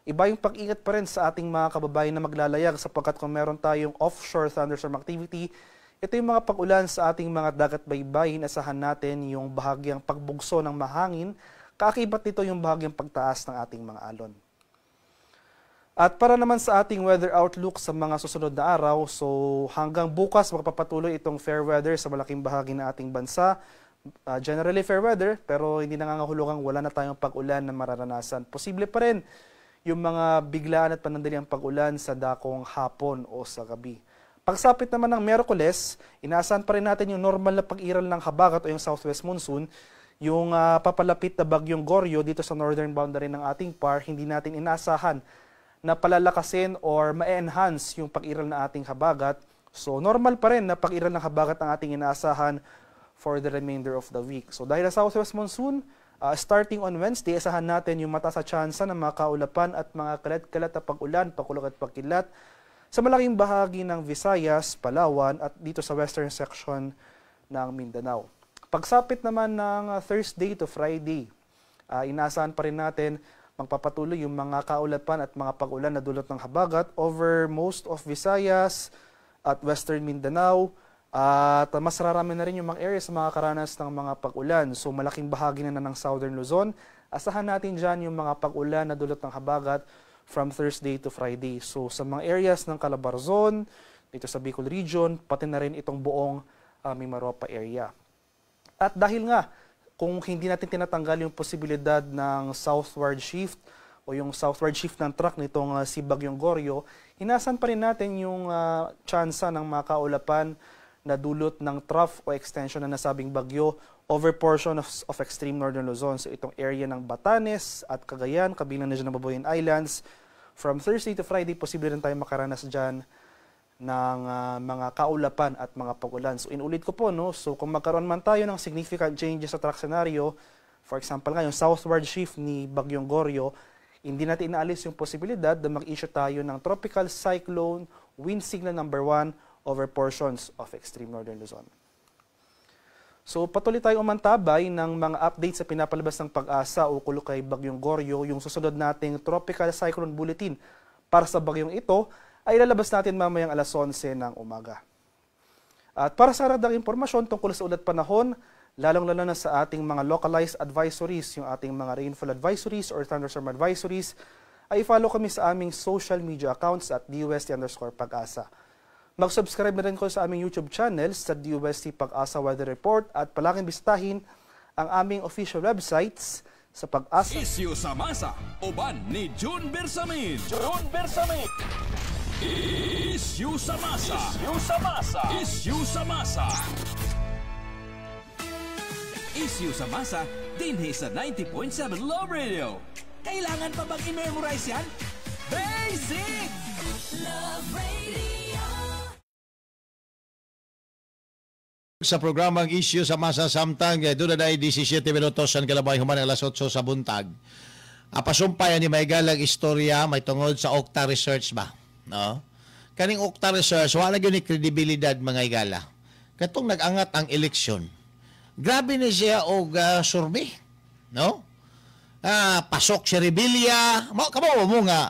iba yung pag-ingat pa rin sa ating mga kababayan na maglalayag sapagkat kung meron tayong offshore thunderstorm activity, ito yung mga pag-ulan sa ating mga dagat baybayin, asahan natin yung bahagyang pagbugso ng mahangin, kaakibat nito yung bahagyang pagtaas ng ating mga alon. At para naman sa ating weather outlook sa mga susunod na araw, so hanggang bukas magpapatuloy itong fair weather sa malaking bahagi ng ating bansa. Generally fair weather, pero hindi nangangahulugang wala na tayong pag-ulan na mararanasan. Posible pa rin yung mga biglaan at panandaliang pag-ulan sa dakong hapon o sa gabi. Pagsapit naman ng Miyerkules, inaasahan pa rin natin yung normal na pag-iral ng habagat o yung southwest monsoon, yung papalapit na bagyong Goryo dito sa northern boundary ng ating PAR, hindi natin inaasahan na palalakasin or ma-enhance yung pag-iral ng ating habagat. So normal pa rin na pag-iral ng habagat ang ating inaasahan for the remainder of the week. So dahil sa southwest monsoon, starting on Wednesday, asahan natin yung mataas na tsansa ng mga kaulapan at mga kalat-kalat na pag-ulan, pagkulog at pagkidlat sa malaking bahagi ng Visayas, Palawan at dito sa western section ng Mindanao. Pagsapit naman ng Thursday to Friday, inaasahan pa rin natin magpapatuloy yung mga kaulapan at mga pag-ulan na dulot ng habagat over most of Visayas at Western Mindanao. At mas rarami na rin yung mga areas na makakaranas ng mga pag-ulan. So malaking bahagi na ng Southern Luzon. Asahan natin dyan yung mga pag-ulan na dulot ng habagat from Thursday to Friday. So sa mga areas ng Calabarzon, dito sa Bicol Region, pati na rin itong buong Mimaropa area. At dahil nga, kung hindi natin tinatanggal yung posibilidad ng southward shift o yung southward shift ng track nitong si Bagyong Goryo, inasan pa rin natin yung tsansa ng mga kaulapan na dulot ng trough o extension na nasabing bagyo over portion of extreme northern Luzon. So itong area ng Batanes at Cagayan, kabilang na dyan ng Babuyan Islands. From Thursday to Friday, posible rin tayo makaranas dyan ng mga kaulapan at mga pag-ulan. So inulit ko po, no? So kung magkaroon man tayo ng significant changes sa track scenario, for example nga, yung southward shift ni Bagyong Goryo, hindi natin inaalis yung posibilidad na mag-issue tayo ng tropical cyclone wind signal number 1 over portions of extreme northern Luzon. So patuloy tayong umantabay ng mga updates sa pinapalabas ng PAGASA ukol kay Bagyong Goryo. Yung susunod nating Tropical Cyclone Bulletin para sa bagyong ito ay lalabas natin mamayang alas 11 ng umaga. At para sa karagdagang impormasyon tungkol sa ulat panahon, lalong-lalo na sa ating mga localized advisories, yung ating mga rainfall advisories or thunderstorm advisories, ay follow kami sa aming social media accounts at DOST_PAGASA. Mag-subscribe na rin ko sa aming YouTube channel sa DOST PAGASA Weather Report at palaging bisitahin ang aming official websites sa PAGASA. Isyu sa masa, uban ni June Bersamin. June Bersamin. Isyu sa masa. Isyu sa masa. Isyu sa masa. Isyu sa masa, dinhi sa 90.7 Love Radio. Kailangan pa bang i-memorize yan? Basic! Love Radio. Sa programang Isyu sa Masa samtang doon na 17 minutos ang kalabay human ang alas 8 sa buntag. Pasumpay ni may galang istorya may tungod sa Octa Research ba? No? Kaning Octa Research wala gyud ni kredibilidad, mga higala. Katong nag-angat ang eleksyon. Grabe ni siya og survey, no? Pasok si Revilla, mo kamo mo nga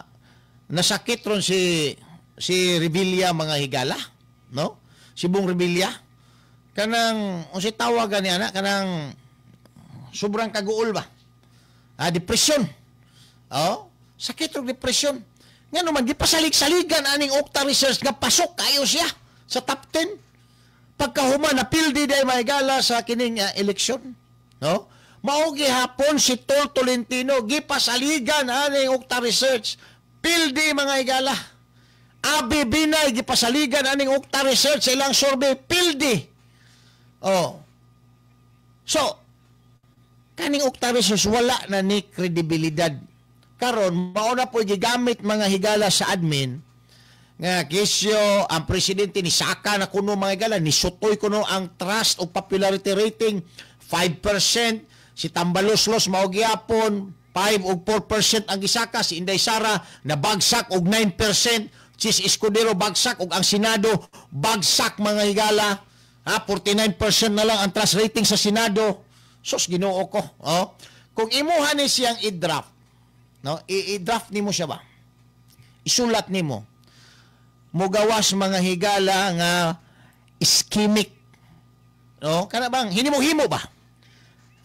nasakit ron si si Revilla, mga higala, no? Si Bong Revilla kanang unsay tawag ni ana, kanang sobrang kaguol ba? Depression. Oh, sakit og depression. Ngano man gipasalig-saligan aning Octa Research nga pasok kayo siya sa top 10. Pagkahuman napildi day, mga higala, sa kining eleksyon, no? Mao gihapon si Tol Tolentino, gipasaligan aning Octa Research. Pildi, mga higala. Abi Binay, gipasaligan aning Octa Research sa ilang survey, pildi. Oh. So, kaning Octa Research wala na ni kredibilidad. Karon mao na po gigamit, mga higala, sa admin nga kesyo ang presidente ni saka na kuno, mga higala, ni sutoy kuno ang trust o popularity rating 5%. Si Tambaloslos mao gihapon 5 og 4% ang gisaka. Si Inday Sara nabagsak og 9%. Chiz Escudero bagsak, og ang Senado bagsak, mga higala. Ha, 49% na lang ang trust rating sa Senado. Sus, Ginoo ko. Oh. Kung imuha ni siyang i-draft, no? I-draft nimo siya ba? Isulat nimo. Mugawas, mga higala, nga ischemic. No? Kana bang hinimo-himo ba?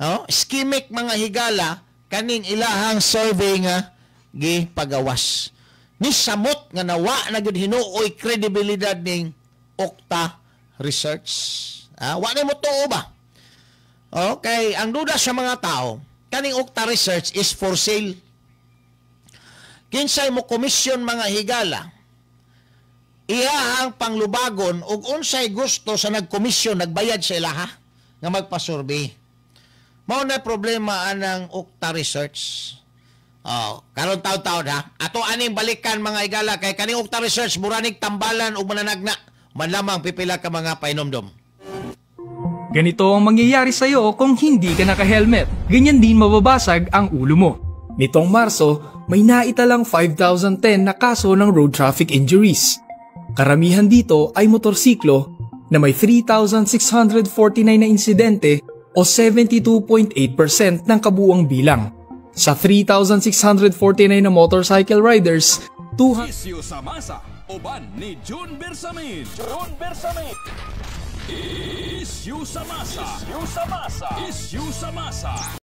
No? Ischemic, mga higala, kaning ilahang survey nga gipagawas. Ni samot nga nawa na gyud hinuoy kredibilidad ning Octa Research. Wa na mo tuo ba? Okay, ang duda sa mga tao, kaning Octa Research is for sale. Kinsay mo komisyon, mga higala, iyahang panglubagon ug unsay gusto sa nagkomisyon, nagbayad sa ilaha nga magpasurvey. Mao na problema anang Octa Research. Oh, karon taon-taon ha. Ato aning balikan, mga higala, kay kaning Octa Research muranig tambalan ug mananagna man lamang pipila ka mga painomdom. Ganito ang mangyayari sa'yo kung hindi ka naka-helmet. Ganyan din mababasag ang ulo mo. Nitong Marso, may naitalang 5,010 na kaso ng road traffic injuries. Karamihan dito ay motorsiklo na may 3,649 na insidente o 72.8% ng kabuuang bilang. Sa 3,649 na motorcycle riders, 200 Isyu sa masa, uban ni June Bersamin. June Bersamin. Isyu sa masa. Isyu sa masa. Isyu sa masa.